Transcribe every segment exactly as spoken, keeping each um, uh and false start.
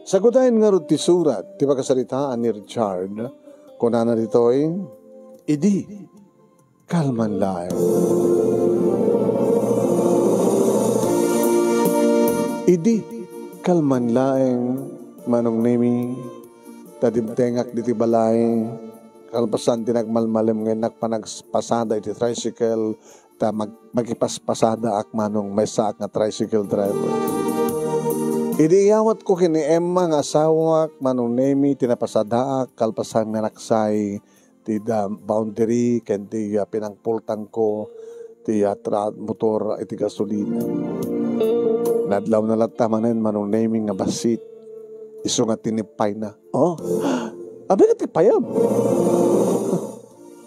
Sagudayen ngarud ti surat ti pakasaritaan ni Richard. Kunana ditoy, "Idi kalman laeng." Idi kalman laeng, Manong Nemi, ta dimtengak ditoy balay, kalpasan ti nagmalmalem nga innak panagpasada iti tricycle, ta mag-, makipaspasadaak manong maysaak nga tricycle driver. Idi iyawatko ken ni Emma nga asawak, Manong Nemi, ti napasadaak, kalpasan nga naksay ti da-, boundary ken ti, ah, pinangpultangko ti, ah, tra-, motor iti gasolina. Nadlawna latta manen, Manong Nemi, nga bassit. Isu nga tinippayna. Oh, abi nga tippayam.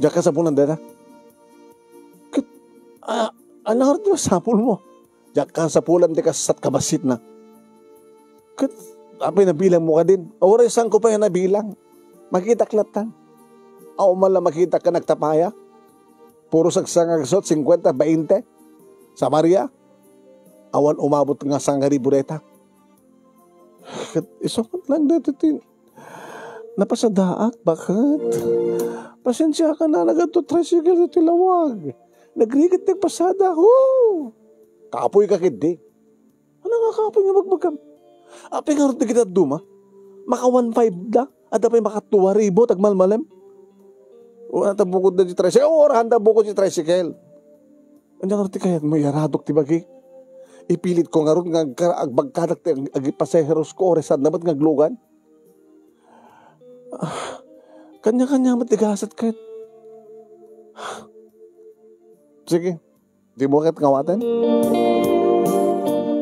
Diak kasapulan dayta. Ket, ah, ania ngarud ti masapulmo? Diak kasapulan ti kas-, kabassitna. Ket, apay nabilangmo kadin? Uray saanko pay nabilang. Makitak latta. Awan man la makitak nga nagtapaya. Puro sagsanga, singkwenta, bainte. Sa Maria, awan umabot nga sangaribu dayta. Ket isu met lang daytoy ti napasadaak, baket. Pasensiakan a, nagad-o tricycle ditoy lawag. Nagrigat ti agpasada. Hoo! Kapoyka ketdi. Ania nga kapoy nga bagbagam? Apay ngarud dagiti dadduma? Maka one five da? Adda pay maka two ribu ti agmalmalem? O, ania ta bukod da ti tricycle? O, ania ta bukod ti tricycle? Ania ngarud ti kayatmo? Iyaradok ti bagi. Ipilitko ngarud nga agka-, agbagkadak ti ag-, agipasaherosko, uray saanna met nga aglugan. Ah, kanya-kanya met ti gasat ket. Sige, dimo ket ngawaten?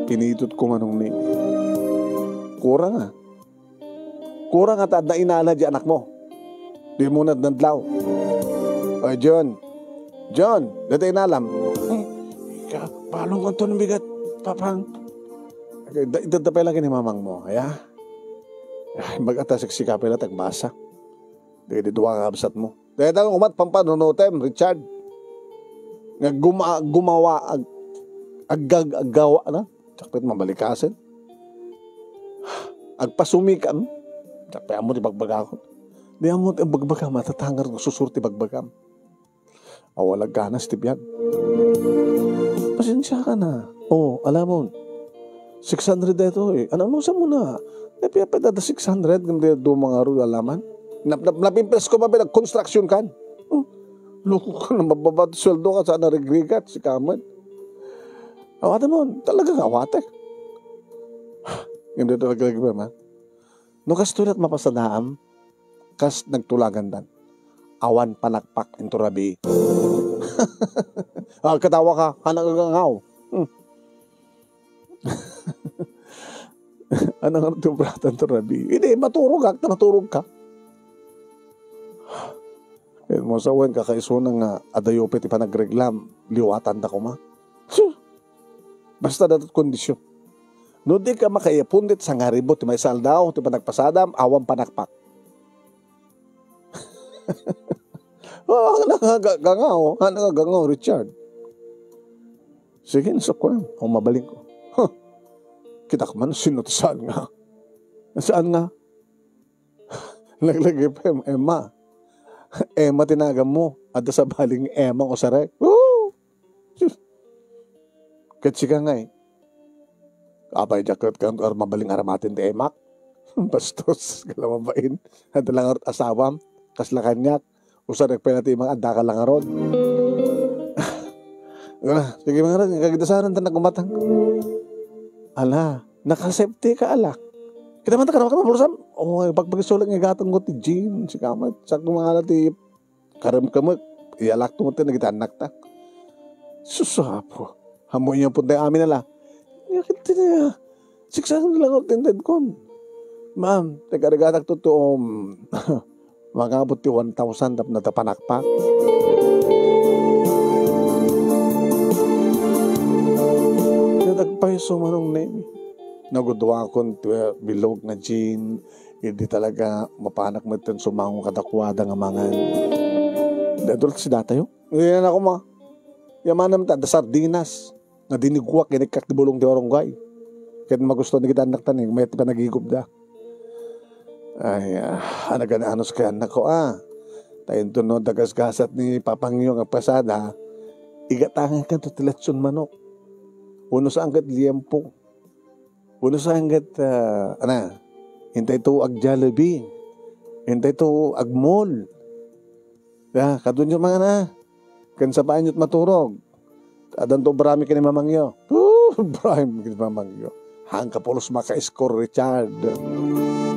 Kinitotko, Manong Nemi. Kurang a. Kurang a ta adda inala di anakmo. Dimo nadnadlaw. Oy, John. John, dayta inalam. Hmm. Ika, balong anton bigat, Papang. Okay, da-, itedda pay la ken ni mamangmo, aya? Ay, mag-atasik sika pay la ti agbasa. Dagiti dua nga kabsatmo. Dayta nga umat pampanunutem, Richard. Nga guma-, gumawa, ag-, aggag-, aggawa na. Sakbay mabalikasen. Agpasumikam. Sakbay ammo ti bagbagakon. Di ammo ti bagbagam, matatangar nga susur ti bagbagam. Awan la ganas ti biag. Pasensiakan a. O, alamon. Six hundred daytoy. Ano, ano sa mo na? Napiapay da six hundred, ngem di dumangarud alaman. Nap-, nap-, napimpresko pa, pinag-construction kan. Hmm. Loko ka na, mababa ti sweldo ka, saan narigrigat, sika met. Awatem, talaga nga awatek. Ngem di talaga lagi pa, ma. No kastoy lat mapasadaam, kas nagtulagandan. Awan panakpak inton rabii. Ah, katawa ka, anak agangaw. Hmm. Anak nga ti obratan to rabii. Hindi, maturog ak, ta maturog ka. Ket mo sa wen, kakaisuna nga adayo pay ti panagreglam, liwatan da koma. Sus! Basta datot kondisyon. No di ka makaipon dit sangaribo ti maisaldaw ti panagpasadam, awan panakpak. Oh, anak nga ga-, gangaw, anak nga gangaw, Richard. Sige, nasukkuran. O, mabalin ko. Huh. Kitak man, sino ti saan nga? Saan nga? Laglagipen, Emma. Emma ti naganmo. Adda sabaling Emma nga usarek. Woo! Ket sika ngay. Apay, diak ket kan-, ar-, mabaling aramaten ti Emma. Bastos, kala mabain. Adda la ngarud asawam. Kasla kaniak. Usarek pay la ti Emma, adda ka la ngarud. Ah, sige, mangarud, kagidasaranta nga gumatang. Ala, naka-safety ka, ala. Kita man ta, kanawa ka, mapursam. O, pagpagisulat nga igatang ko ti Jean, sika met. Sakto mangala ti karemkemek. Iyalakto met ti nagiti annakta. Sus, Apo. Ammo inyo pun tayo amin, ala. Ket ti, six hundred lang ang tinded kon. Ma'am, ti karigatak to, to, um, mangabot ti one thousand tapno ta panakpak. Ket agpayso, Manong Nemi. Nagudua kon ti bilog nga Jean, idi talaga mapanak met ten sumango kadakuada nga mangan. Daytoy si datayo. Ngayon ako, ma. Yamanam ta, da sardinas. Nga diniguak, inikkak ti bulong ti barangay. Ket magusto ni kita anak tani, mayat ti panagigupda. Ay, ah, anagan-anos kay annakko, ah. Ta inton no dagasgasat ni Papangyo nga pasada, igatangay kanto ti letson manok. Wenno saan ket liempo. Wenno saan ket, ah, ana, intay to ag-Jollibee. Intay to ag-mall. Ya, kadun yung mga na. Ken sabaenyo maturog. Addanto obrami ken ni Mamangyo. Oh, obrami ken ni Mamangyo. Haan ka pulos maka-score, Richard.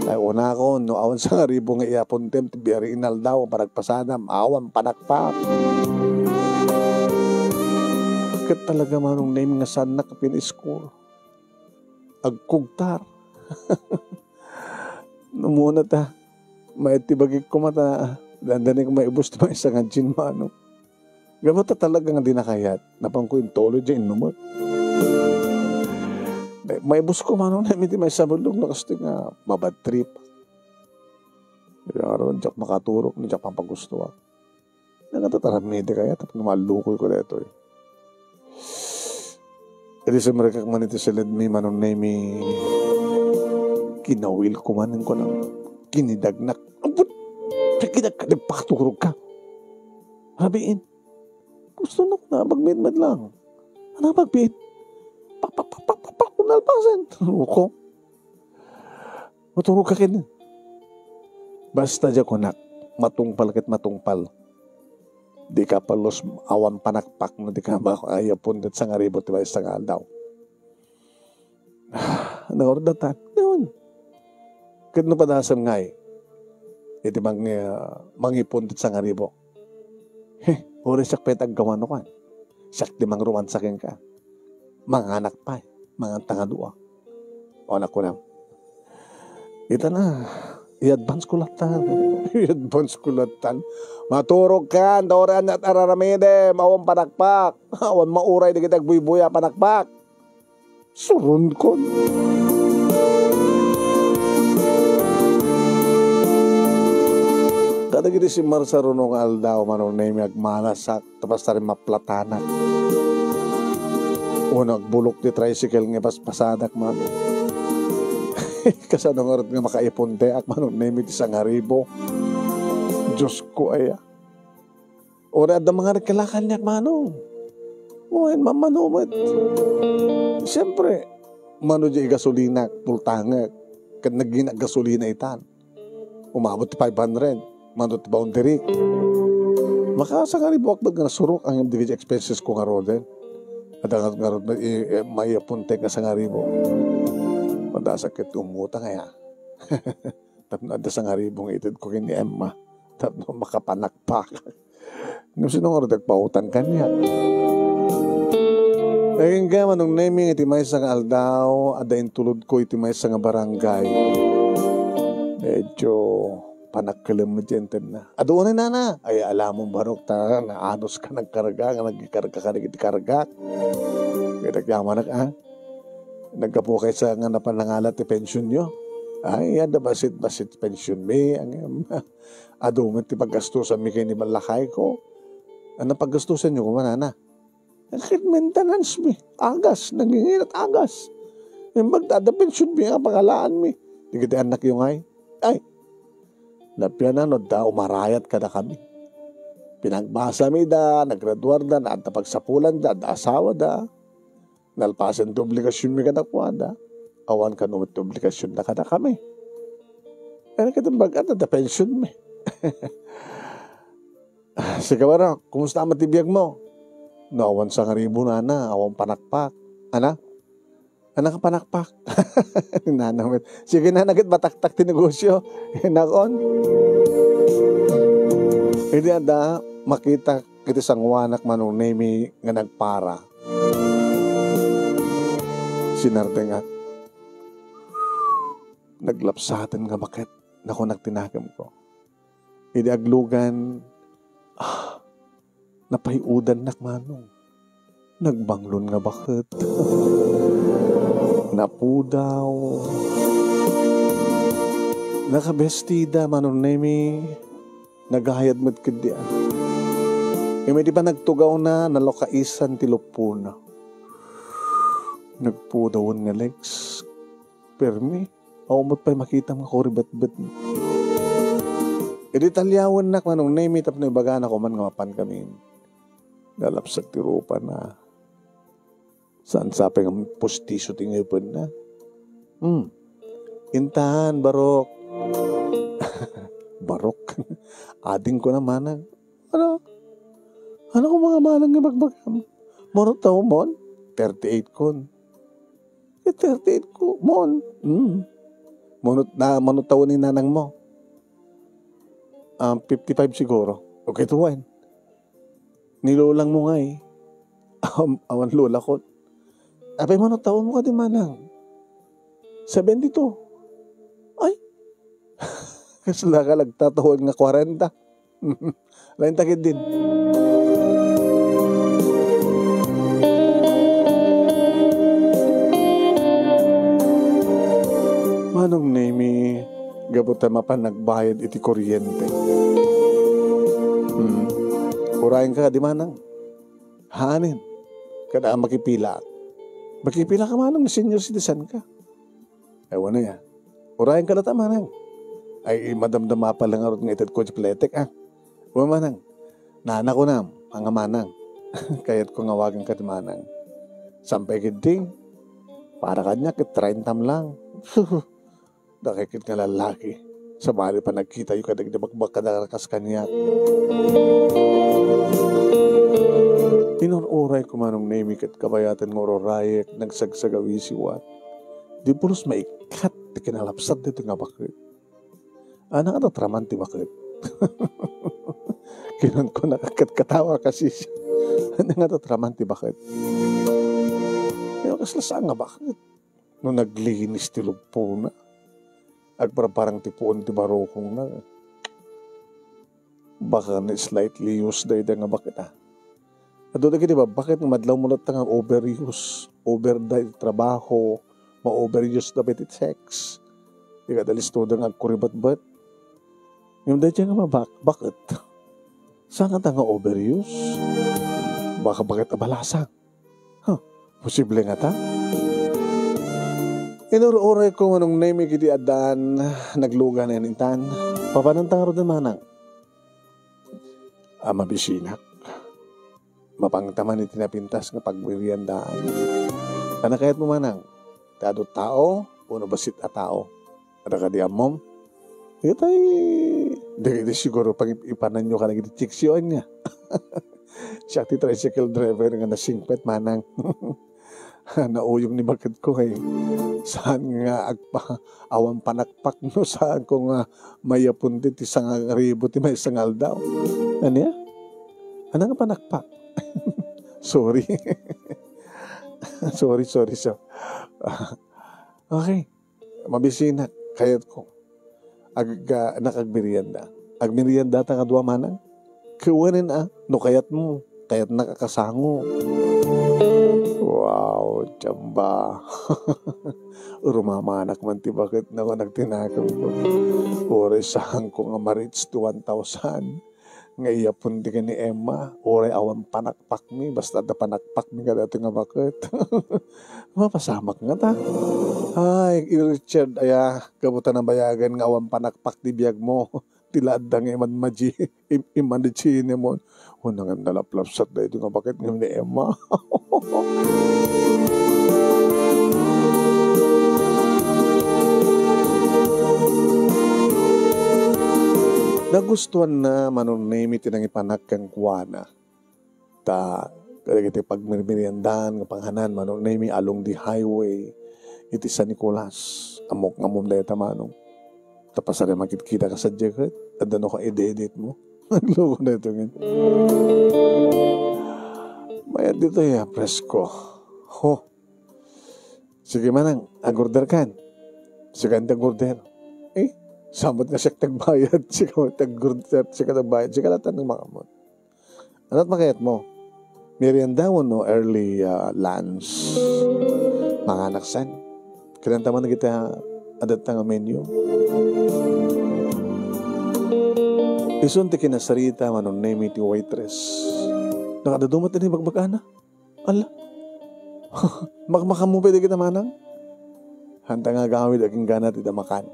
Ay, unakon, no awan sangaribo nga iyapontem ti biarin nga aldaw, panagpasadam, awan panakpak. Ket talaga, Manong Nemi, nga saannak a pin-score. Agkugtar. Numuna ta, maet ti bagik koma ta, dandanek maibus ti maysa nga gin, Manong. Gapu ta talaga nga di nakayat, napanko intulod diay innumek. Maibus ko, Manong Nemi, ti maysa a bullog no kastoy nga mabad trip. Kaya aron, diak makaturog, no diak pampagustuak. Nagatatarami ti kaya, tapno mallukoy ko daytoy. Idi simrekak man iti siledmi, Manong Nemi, kinawil ko man, kunam, kinidagnak. Ampun! Kinidagnak, nagpakaturog ka. Rabiin. Gusto na ko na, bagmit met lang. Ano bagmit? Pak, pak, pak, pak, pak, pak, nalpasan. Uko. Maturog ka ken. Basta diay kunak, matungpal ket matungpal. Di ka pulos awan panakpak no di ka ba-, ay, pundet sangaribo ti maysa nga aldaw. Nangurdatan. Ngayon. Ket no padasem ngay, iti mang-, ah, mangipun ti sangaribo. He, uray siak pay ti aggawan no kan. Siak ti mangrumansa kenka. Manganak pay. Mangan ta nga dua. O, anak ko na. Ita na. I-advance ko latan. I-advance ko latan. Maturog kan, ta uray aniat araramidem, awan panakpak. Awan mauray dagiti agbuybuya panakpak. Suronkon. Kadagiti simmarsaruno nga aldaw, Manong Nemi, agmanasak, tapno ta rin maplatanak. Uno, agbulok ti tricycle nga ipaspasadak, Manong. Kasano ngarud nga makaipunteak, Manong Nemi, ti sangaribo? Diyos ko, aya. Uray adda mangarag kaniak, Manong. Wen, mamano met. Siyempre, mano diay gasolinak, pultangek. Ket naging gasolina itan. Umabot ti five hundred. Mano ti boundary. Makasangaribo ak met nga nasurok ang dagiti expenses ko ngaruden. Adda ngarud, i-, i-, maipuntek nga sangaribo. Padasem ket umutang aya. Tapno adda sangaribo nga itedko ken ni Emma. Tapno makapanakpak. Ngem sino ngarud ti agpautang kaniak? Ay, nga, Manong Nemi, iti maysa nga aldaw, adda intulodko iti maysa nga barangay. Medyo panakkelem met diay intedna. Adu unay, nana. Ay, alamon barok ta naanos ka nagkarga, nga nagkarga ka dagiti kargak. Kaya nagyamanak, ah. Naggapu kaysa nga napan nangalat ti pensionyo? Ay, adda bassit-bassit pensionmi, ngem adu met ti paggastusanmi ken ni ballakayko. Ano paggastusanyo koma, nana? Ket maintenance mi, agas, nanginginat agas. Imbag ta adda pensionmi a pangalaanmi. Dagiti annakyo ngay? Ay, napianan no adda umarayat kadakami. Pinagbasami ida, nagraduarda, adda pagsapulanda, adda asawada. Nalpasen ti obligasionmi kadakuada. Awan kano met ti obligasionda kadakami. Kaya ket imbag adda pensionmi. Sika, barok, kumusta met ti biagmo? No, awan sangaribo, nana, awan panakpak. Ana? Ana ka panakpak? Nana met. Sige, nana, ket mataktak ti negosyo. Nakon. Idi adda makitak iti sanguanak, Manong Nemi, nga nagpara. Sinardengak. Naglapsaten nga maket. Nakunak ti nakemko. Idi aglugan, ah, napay-udannak, Manong. Nagbanglon nga baket. Napudaw. Nakabestida, Manong Nemi. Nagayad met ketdi, ah. Ngem idi panagtugawna, nalukaisan ti luppona. Nagpudawen nga legs. Permi. Awan met pay makitam nga kuribetbet. Idi talyawennak, Manong Nemi, tapno ibagana koman nga mapan kami. Nalapsag ti rupana. Saan sapay nga pustiso ti ngepenna? Hmm. Intan, barok. Barok. Adingko na, Manang. Ano? Ano ko mga manang nga bagbagam? Mano taon mon? Thirty-eight kon. Eh, thirty-eight ko, mon. Hmm. Mano, na, mano taon ni nanang mo? Ah, fifty-five siguro. Okay, tuwan. Ni lolang mo nga eh. Am-, awan lola ko. Apay, mano taon mo kadi, Manang? Seventy-two. Ay. Kasla ka nagtataon nga kwarenta. Lain ta ketdin. Manong Nemi, gapu ta mapan nagbayad iti kuryente. Hmm. Urayen ka di, Manang? Haanen. Kada makipila. Makipila ka, Manong, senior citizen ka. Ay, wano ya. Urayen ka data, Manang. Ay, madamdama pa lang arut nga itedko ti pletek, ah. Wa, Manang. Nana ko na, nga Manang. Kayat ko nga awagan ka ti Manang. Sampay ketdi, para kaniak, ket treintam lang. Dakay ket nga lalaki. Sabali pa nagkitayo kadagiti bakbak kada kas kaniak. Inur-uray ko, Manong Nemi, ket kabayatan nga ururayek, nagsagsagawisiwat. Di pulos maikkat ti kinalapsat dito nga baket. Ana nga tatraman ti baket? Kinan ko nakakatkatawa kasi siya. Ana nga tatraman ti baket? Pero kasla saan nga baket? No naglinis ti lubpona, agparparang ti puon ti barukongna. Baka na slightly used dayta nga baket, ah. Adu dagiti babbaket nga madlaw mo latta nga overuse, over da iti trabaho, ma-overuse da iti sex. Di kada listoda nga agkuribatbat. Ngem dayta nga mabak-, baket. Saan nga ta nga overuse? Baka baket a balasang. Huh, posible nga ta? Inur-uray ko Manong Nemi iti addaan naglugan nga intan. Papananta ngaruden, Manang? A, mabisinak. Mapangta man iti napintas nga pagmeriendaan. Ano kayat mo, Manang? Ti adu tao, uno bassit a tao? Ada kadi ammom? Itay, dagiti siguro pang-ipananyo kadagiti chicks yo ania. Siak ti tricycle driver nga nasingpet, Manang. Nauyong ni baketko, eh. Saan nga agpa-, awan panakpak no saan ko nga mayapon ti, ti sangaribu ti maysa nga aldaw. Ania? Ano nga panakpak? Sorry. Sorry, sorry, so. Okay. Mabisinak, kayatko. Ag-, ga-, nakagmerienda. Agmerienda ta nga dua, Manang? Kuwanen, a, no kayatmo, kayatnak a kasango. Wow, jamba. Rumamanak man ti baket na nagtinakam ko. Uray saan ko nga ma-reach ti one thousand. Nga iyapon ti ken ni Emma, uray awan panakpakmi, basta adda panakpakmi kadaytoy nga baket. Mapasamak nga ta. Ay, i Richard, aya, gapu ta nabayagan nga awan panakpak ti biagmo. Ti la adda nga imadmadi, im-, imadmadi ni mo. Una nga nalaplapsat daytoy nga baket nga ni Emma. Nagustuanna Manong Nemi ti nangipanak kenkuana. Ta kadagiti pagmermeriendahan nga panganan, Manong Nemi, along the highway iti San Nicolas. Ammok nga ammom dayta, Manong. Ta pasar a makitkita ka sadiay ket adda no ka-edit-edit mo. Agluko na ito ngin. Mayat ditoy, a, presko. Ho. Sige, Manang, ag-order kan. Sika ti ag-order. Eh, samot nga siak ti agbayad, sika ti ag-order, sika ti agbayad, sika latta ti makaammo. Ano't makayat mo? Merienda wenno early, ah, lunch? Manganak san? Kinanta man dagiti, ah, adatta nga menu. Isun ti kinasarita, Manong Nemi ti waitress. Nakadaduma ti bagbagana. Ala. Makmakammo pay dagita, Manang? Hanta nga agawid agingganat ida makan.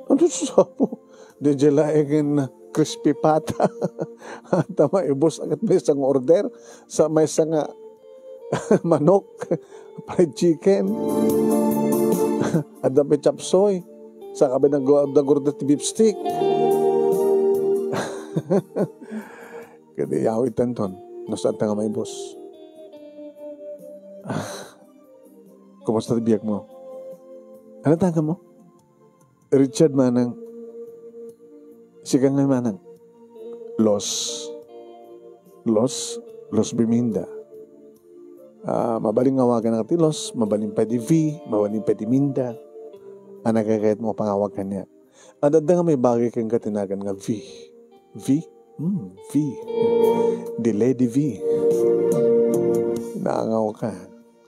Ano sapo? Di jela egen crispy pata. Hanta maibus agad maysa nga order sa maysa nga manok, fried chicken. Adda pay chop suey. Sa kabi nag-, nag-order ti beef steak. Kadi yaw itanton. No saan ta nga maibus? Kumusta ti biag mo? Ano tawag mo? Richard Manang. Sika nga Manang. Los. Los. Los Biminda. Ah, mabalin nga awagan nga ti Los, mabalin pay ti V, mabalin pay ti Minda. Ano kakayat mo pangawag kaniak? Adda nga may bagay ken katinagan nga V. V? Hmm, V. The Lady V. Naangaw ka.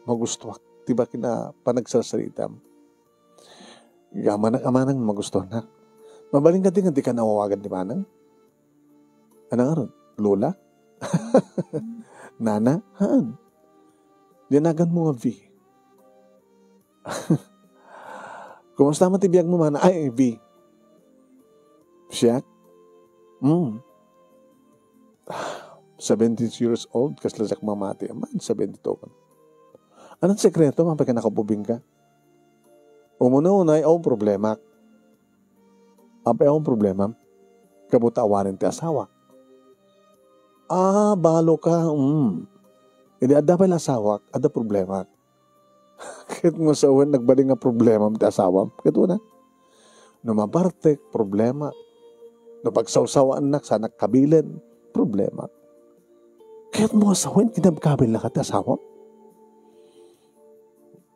Magustuak. Ti ba kina panagsasaritam? Gamanak a Manang magustuhan na. Mabalin ka di nga di ka nawawagan ni Manang? Ano nga ron? Lola? Nana? Haan. Dinagan mo nga V. Kumusta man ti biag mo, Manang? Ay, V. Siak? Hmm. Seventy years old, kasla siak mamati. Aman, seventy-two ka. Anong sekreto, mapagka nakapubing ka? Umuna-una, ay, oh, problema. Apay, oh, problema. Kabut awanen ti asawa. Ah, balo ka. Mm. Idi adda pay la asawak, adda problema. Ket mo sawen nagbalin nga problema ti asawam. Ket una, no mabartek, problema. No pagsawsawaannak, saanak kabilen, problema. Ket mo sawen, kinabkabil na ka ti asawam.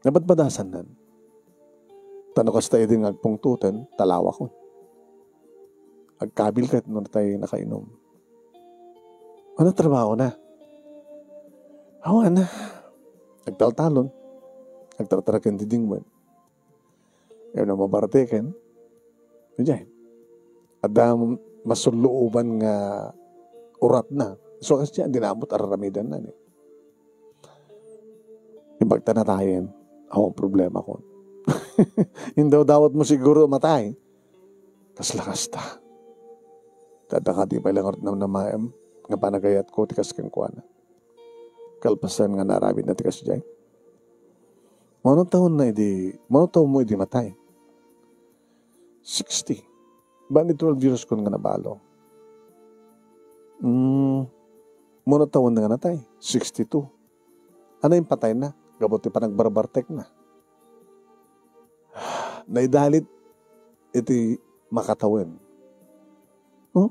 Nabadbadasan nan. Ta no kasta idi nga agpungtoten, talawakon. Agkabil ket no tay nakainom. Ano trabaho na? Awan na. Agtaltalon. Agtartaraken ti dingwen. Ngem no mabarteken, diay. Adda masulluoban nga uratna. So, kasi dinamot araramidan na ni. Ibagta na tayen. Awan problema kon. Indaw dawat mo siguro matay. Kasla kasta. Dadakati pay lang namnamaem nga panagayat ko ti kas kenkuana. Kalpasan nga naaramid na ti kasdiay. Mano taon na idi, mano taon mo idi matay? Sixty. Bani twelve years kon nga nabalo. Mm, mano taon na nga natay? Sixty-two. Ano yung patay na? Gabot ti panagbarbartek na. Naidalit iti makatawen. Oh?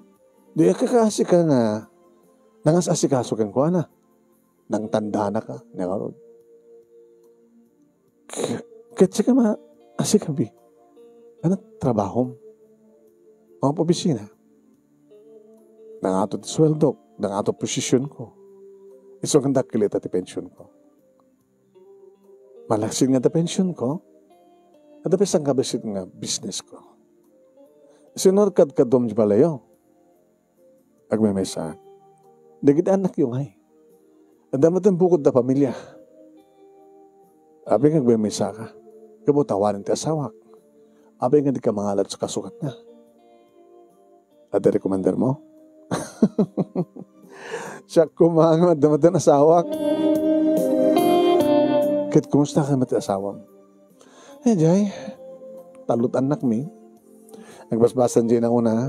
Di ka kaasika nga nangas-asikaso kenkuana. Nangtandana ka, ne ngarud. K-, ket sika ma-, asikabi. Ano trabahom? Mga opisina. Nangato ti sweldok, nangato posisyon ko. Isu nga dakkel ita ti pensyon ko. Malaksid nga ta pension ko, adda pay sangkabsit nga business ko. Sinurkadkadom ti balayo, agmemaysa. Dagiti annakyo ngay. Adda met bukod da pamilya. Apay nga agmemaysa ka. Kabutawanen ti asawak. Apay nga di ka mangalad sa kasukatna. Adda recommender mo? Siak koma nga adda met asawak. Ket kumusta ka met asawam? Eh, jay, talot annakmi. Nagbasbasan jay na una,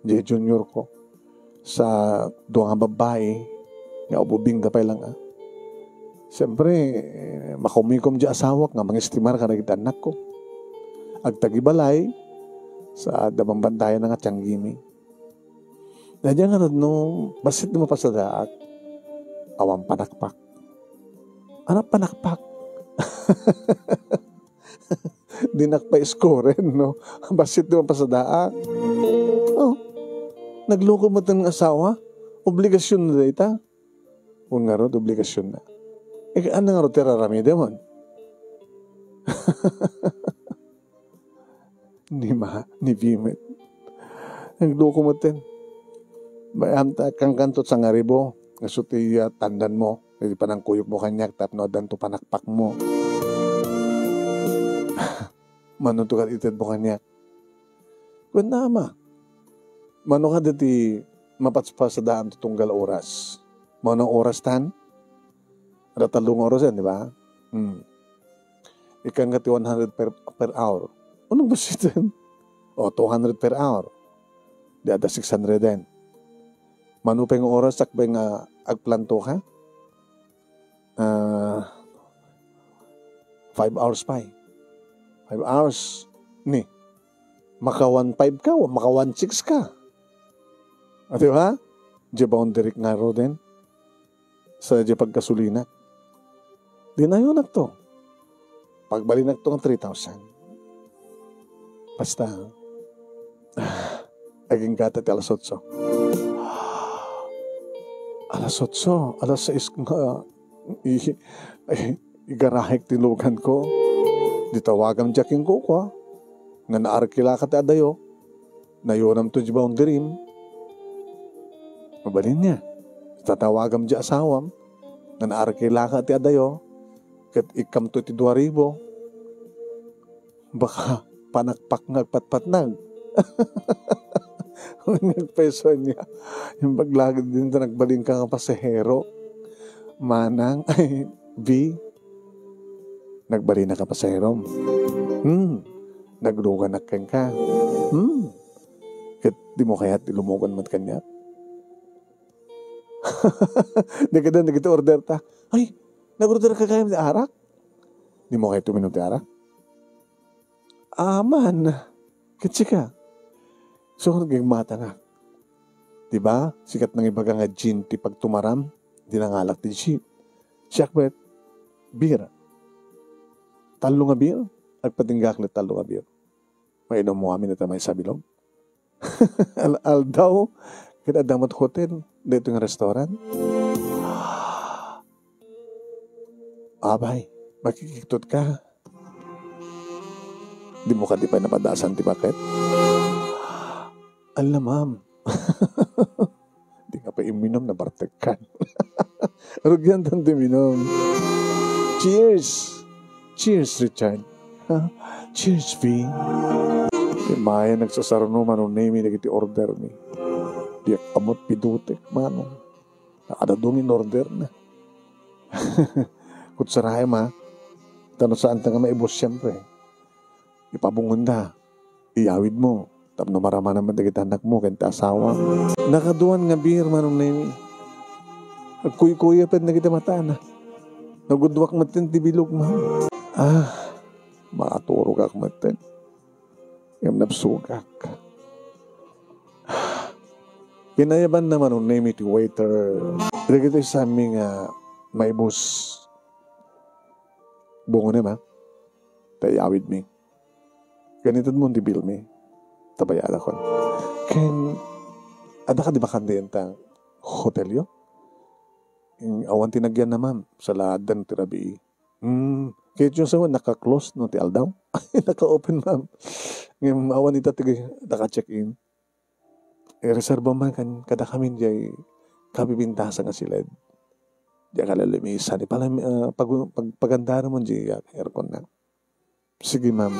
jay junior ko. Sa dua nga babbai, nga ububing da pay lang, ah. Siyempre, makumikom jay asawak nga mangistimar kadagiti annakko. Agtagibalay, sa adda bambantayan nga tianggimi. Daydiay ngarud no, bassit no mapasadaak, awan panakpak. Ano panakpak? Dinak pay iskoren, no? Bassit no mapasadaak. Oh, nagloko met nga asawa. Obligasyon na dayta. Kung ngarud, obligasyon na. Eh, ano ngarud ti raramidemon? Ni ma, ni Bimet. Nagloko met ten. Bayam ta, kangkanto sangaribo. Nga ti, ah, tandan mo. Iti panangkuyog mo kaniak, tapno addanto panakpak mo. Mano to ket itedmo kaniak? Kuan na, ama. Mano kadi ti mapatspatsadaanto tunggal oras? Mano oras tan? Ada tallo nga oras yan, di ba? Hmm. Ikkan ka ti one hundred per, per hour. Anong basiten? O, two hundred per hour. Di ada six hundred din. Mano pay nga oras, sakbay nga agplanto ka? Ah, five hours pay. Five hours. Ni, maka one five ka, o maka one six ka. Ah, di ba? Di boundary nga ro din. Sa di pagkasulinak. Dinayonak to. Pagbalinak to nga three thousand. Basta, ah, aging gata ti alas otso. Alas otso, alas sais nga i-, i-, igarahek ti lugan ko. Di tawagam diak ken kukua nga naarkila ka ti adayo. Nayonam to di boundary. Mabalin niya. Tatawagam di asawam nga naarkila ka ti adayo. Ket ikkam to ti dua ribu. Baka panakpak nga agpatpatnag. Nagpayso niya. Yung paglagid din, nagbalin ka nga pasahero. Manang, ay, B, nagbalin ka pasahero. Hmm. Naglugan na kenka. Hmm. Ket di mo kayat ti lumugan met kaniak? Di ka din, dagiti order ta. Ay, nag-order ka kayo ti arak? Di mo kayat uminom ti arak? Aman. Ket sika. So, nagigmata na. Di ba? Sikat nang ibaga nga gin ti pagtumaram, di nangalak ti gin. Siak met, beer. Tallo nga beer? Agpatinggak ni tallo nga beer. Mainom mo amin ita may sabilog. Al-, aldaw, ket adda met hotel, dito nga restaurant. Abay, makikiktot ka. Di mo kadi pay napadasan ti baket? Ala, ma'am. Di ka pa iminom, nabartek kan. Rugian tan ti minum. Cheers! Cheers, Richard. Ha? Cheers, V. Di maya nagsasarno, Manong Nemi, dagiti order mi. Diak amot pidutek, Manong. Nakadadong in order na. Kutsaraem, ha? Tano saan ta nga maibus, siyempre. Ipabungonda. Iyawid mo. Tapno maramana met dagiti anakmo ken ti asawa. Nakaduan nga beer, Manong Nemi. Agkuykuyapen dagiti matana. Nagudduak metten ti bilog, ma'am. Ah, makaturogak metten. Ngem nabsogak. Pinayabanna, Manong Nemi, ti waiter. Dagitoy saan mi nga maibus. Bungonem, ha? Ta iyawid mi. Ken itedmo ti bill mi. Ta bayadakon. Ken, adda kadi bakante ita hotelyo? Mm, awan ti nagyan na, ma'am. Salaaddan ti rabii. Mm, ket yung sa naka-close no ti aldaw? Naka-open, ma'am. Ngem awan ita ti naka-check-in. Ireserba man kan-, kadakami jay kabibintasan nga siled. Diak kalilimisan. Ipalam-, ah, pag-, pag-, pagandaran mo jay aircon na. Sige, ma'am.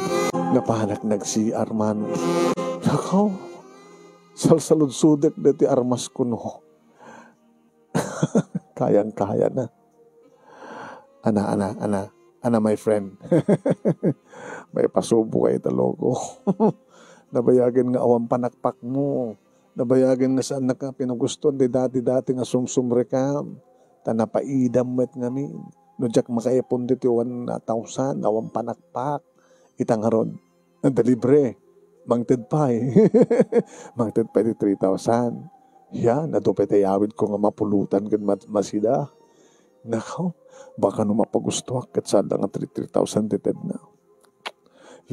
Napanak nag-C R man. Nakaw, salsaludsodek deti armas ko, no. Kayang-kaya na. Ana, ana, ana. Ana, my friend. Maipasubo ka ita, loko. Nabayagen nga awan panakpak mo. Nabayagen nga saan na ka pinagustuan ti dati-dati nga sumsumrekam. Ta napaidam met ngamin. No diak makaipon diti one thousand, awan panakpak. Ita ngarud. Adda libre. Mangted pay. Mangted pay ti three thousand. Yan, adu pay ti iyawid ko nga mapulutan ken mat-, masida. Nako, baka no mapagustuak ket saan la nga three, three thousand ti tedna.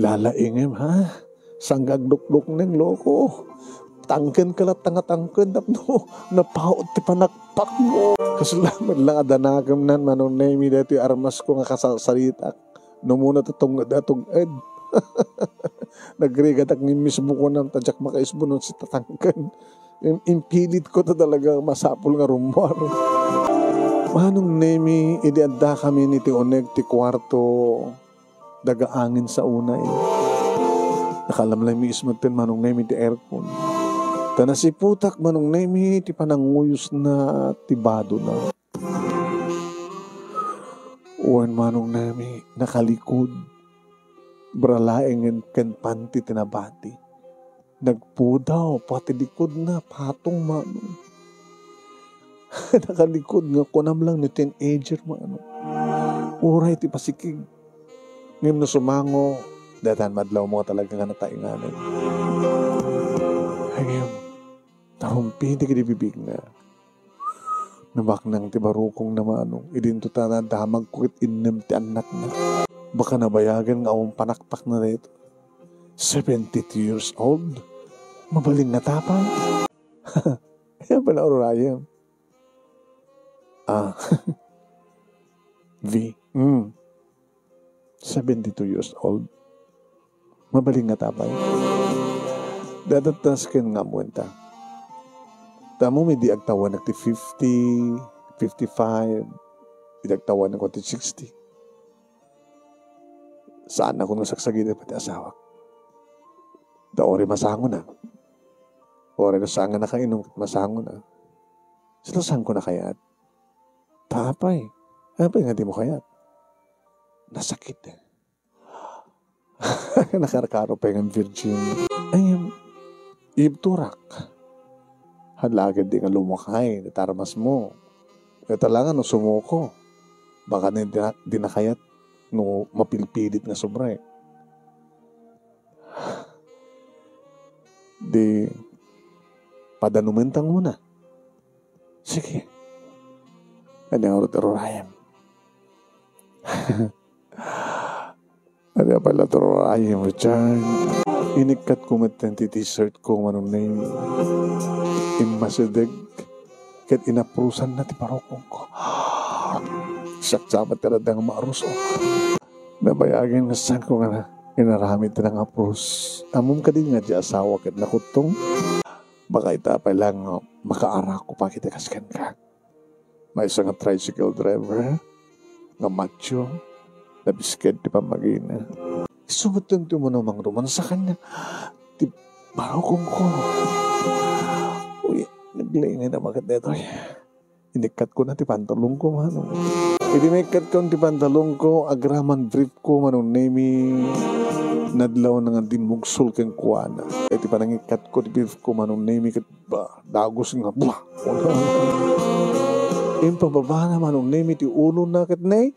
Lalaingem, ha? Saan nga agdukdukneng, loko? Tangken ka latta nga tangken tapno napaut ti panakpak mo. Kasla met la nga danakemnan, Manong Nemi, daytoy armas ko nga kasarsaritak. No muna ta tunged a tunged. Nagrigatak ngem mismo kunam ta diak makaisbo no sitatangken. Im-, impilit ko ta talaga masapul nga rummuar. Manong Nemi, idi addakami iti uneg ti kuarto, daga angin sa unay. Nakalamlamis metten Manong Nemi ti aircon. Ta nasiputak Manong Nemi ti pananguyosna ti badona. Wen Manong Nemi, nakalikod. Bra laengen ken panti ti nabati. Nagpudaw pati likodna, patong Manong. Nakalikod nga kunam lang ni teenager Manong. Uray ti pasikig. Ngem no sumango, daytan madlawmo talaga nga nataenganen. Ngem, narumpi dagiti bibigna. Nabaknang ti barukongna Manong. Idinto ta nadamagko ket innem ti annakna. Baka nabayagen nga awan panaktakna daytoy. Seventy-two years old? Mabalin nga tapay? Ayan pala, Rorayem. Ah. V. Mm. Seventy-two years old. Mabalin nga tapay. Dadattas ken nga ammoenta. Tammo mi di agtawanak ti fifty, fifty-five, di agtawanak ti sixty. Saan ako nga sagsagida pati asawak. Da ori masangona. Ori no saan nga nakainom ket masangona. Sila saan ko nakayat? Ta apay? Apay nga di mo kayat? Nasakit. Nakarkaro pay nga virgin. Ay, ibturak. Halagad di nga lumakay, natarmas mo. Kaya talaga no sumuko. Baka ni di na, di na kayat no mapilpilit nga sobra eh. Di, padanumen ta muna. Sige. Ano nga rurayam? Ano pala to rurayam, Richard? Inikkat ko met ti t-shirt ko, Manong Nemi. Immasideg, ket inaprusan na ti parokong ko. Siak sabat talaga nga maarus, oh. Nabayagen nga saan ko nga inaramid ti nangaprus. Ammom kadi nga di asawa ket nakuttong? Baka ita pay lang nga makaarako pa kita kas kenka. Maysa nga tricycle driver nga macho, nabisked ti pammagina. Isu met ti umuna mangromansa kaniak ti barukong ko. Uy, naglaingay na maket daytoy. Inikkat ko na ti pantalon ko, Manong. Idi maikkat ko ti pantalon ko, agraman brief ko, Manong Nemi, nadlaw na nga dimmugsul kenkuana. Iti panangikkat ko ti brief ko, Manong Nemi, ket ba, dagus nga, bah! Impababa na, Manong Nemi, ti ulo na ket ne,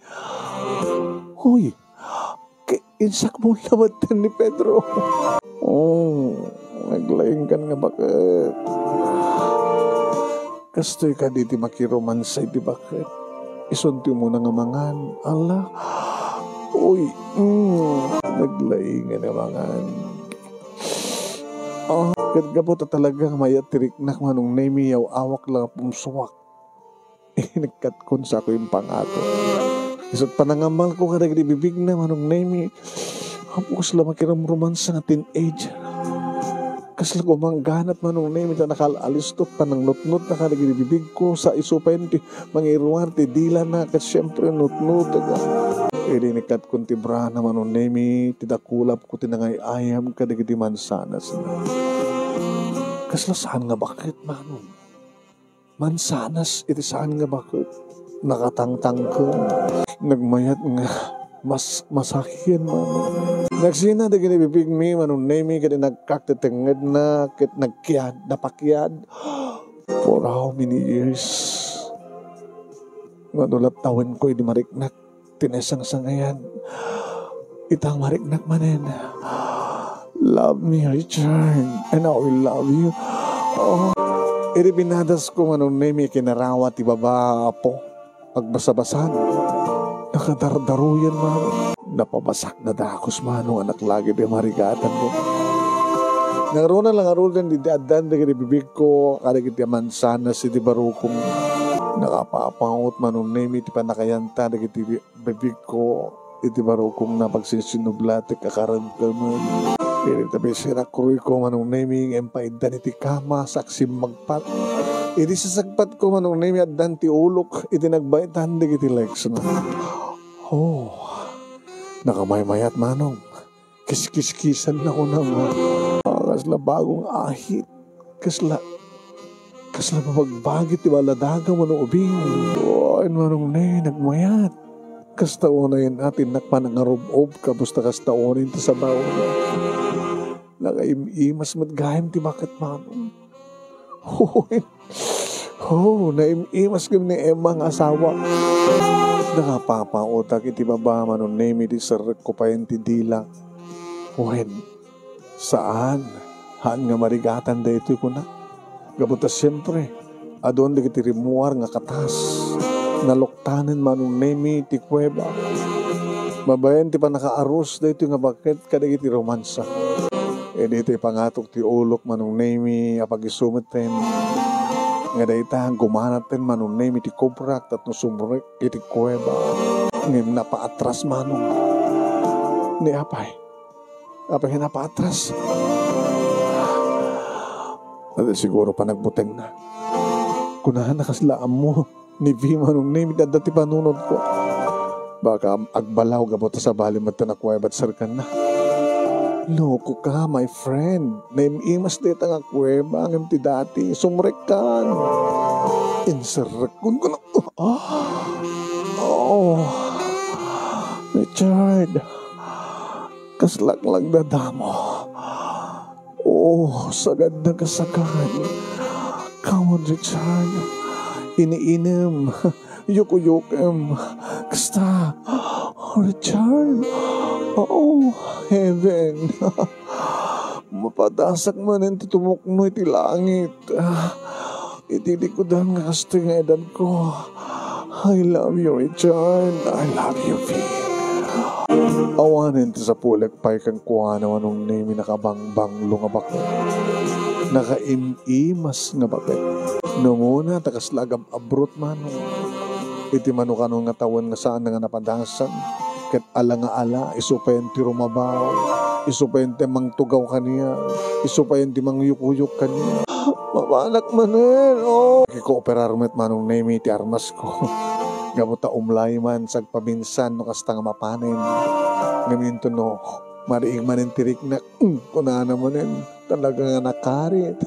huy, Ke-, insakmo labat ni Pedro. Oh, naglaing kan nga baket. Kastoy kadi ti makiromansa iti baket. Isun ti umuna nga mangan. Ala. Uy, mm, naglaing nga mangan. Oh, ket gapu ta talaga mayat ti riknak, Manong Nemi, yaw-awak la nga pumsuak. Inikkatkon sa ako impangato. Isut' panangamalko kadagiti bibigna, Manong Nemi. Apo, kasla makirumromansa nga teenager. Kasla kumangganat, Manong Nemi, ta nakal-alistot panangnutnot na kadagiti bibigko sa isu pay ti mangiruar ti dilana, ket siempre nutnot. Idi inikkatkon ti brana, Manong Nemi, ti dakulap ko ti nangay-ayam kadagiti mansanas. Kasla saan nga baket, Manong? Mansanas iti saan nga baket. Nakatangtangken. Nagmayat nga mas-, masakian, Manong. Nagsina dagiti bibigmi, Manong Nemi, ket inagkak ti tengngedna, ket nagkiad, napakiad. For how many years? Mano lattawenko idi mariknak ti naisangsangayan. Ita mariknak manen. Love me, Richard, and I will love you. Oh. Idi pinadasko, Manong Nemi, kinarawa ti baba, apo. Pagbasabasaan. Nakadardaruyan, Manong. Napabasak na dagus, Manong, anak lagi di marigatan mo. Nangruna lang arudan di addan dagiti bibigko, kadagiti mansanas iti barukong. Nakapapaut, Manong Nemi, ti panakayanta dagiti bibigko iti barukong napagsinsinublatek a karamkaman. Iti tabi sirakroyko, Manong Nemi, nga impaiddan iti kama, saksimmagpat. Iti sasagpatko, Manong Nemi, addan ti ulok iti nagbaetan dagiti legsna. Oh, nakamaymayat, Manong. Kiskiskisan na ko na nga. Ah, kasla bagong ahit. Kasla, kasla mabagbagi ti baladaga wenno ubing. Ay, Manong Nemi, nagmayat. Kasta unayen a ti innak panangarub-ob, kabusta kasta unayen ti sabaw. Nakaim-imas met gayam ti baket, Manong. Hoy, oh, naim-imas gayam ni Emma nga asawa. Nakapapaotak iti baba, Manong Nemi, ti serrekko payen ti dila. Wen, saan, haan nga marigatan daytoy, kuna. Gapu ta siempre, adun dagiti rimmuar nga katas. Naluktanen, Manong Nemi, ti kuweba. Mabain ti pannakaarus daytoy nga baket kadagiti romansa. Idi ti pangatok ti ulok, Manong Nemi, a pagisumeten nga dayta, gumanaten, Manong Nemi, ti kubrak tapno sumrek iti kuweba. Ngem napaatras, Manong. Ni apay? Apay nga napaatras? Adi siguro panagbutengna. Kunana kasla ammo ni Vima, Manong Nemi, ti adda ti panunotko. Baka am-, agbalaw gapu ta sabali met ta nakuweba ti serkanna. Loko ka, my friend. Naim-imas dayta nga kuweba ngem ti dati, sumrekkan. Inserrekkon ko na. Ah! Oh, Richard. Kaslak nagdadamo. Oh, sagad na kasagad. Come on, Richard. Iniinem. Yukuyukem. Kasta. Oh, Richard. Oh, heaven. Mapadasak manen ti tumukno iti langit. Ah, iti likudan nga kastoy nga edadko. I love you, Richard. I love you, Vin. Awanen ti sapulek pay kenkuana, Manong Nemi, nakabangbanglo nga baket. Nakaim-imas nga baket. Numuna ta kasla agab-abrot, Manong. Iti mano-kano nga tawen nga saan nga napadasan. Ket ala nga ala, isu payen ti rumabaw, isu payen ti mangtugaw kaniak, isu payen ti mangyukuyok kaniak. Mapanak manen, oh! Kikooperar met, Manong Nemi, ti armasko. Gapu ta umlay man sagpaminsan no kasta nga mapanen. Ngem inton no mariing manen ti riknak, mm, kunana manen, talaga nga nakarit.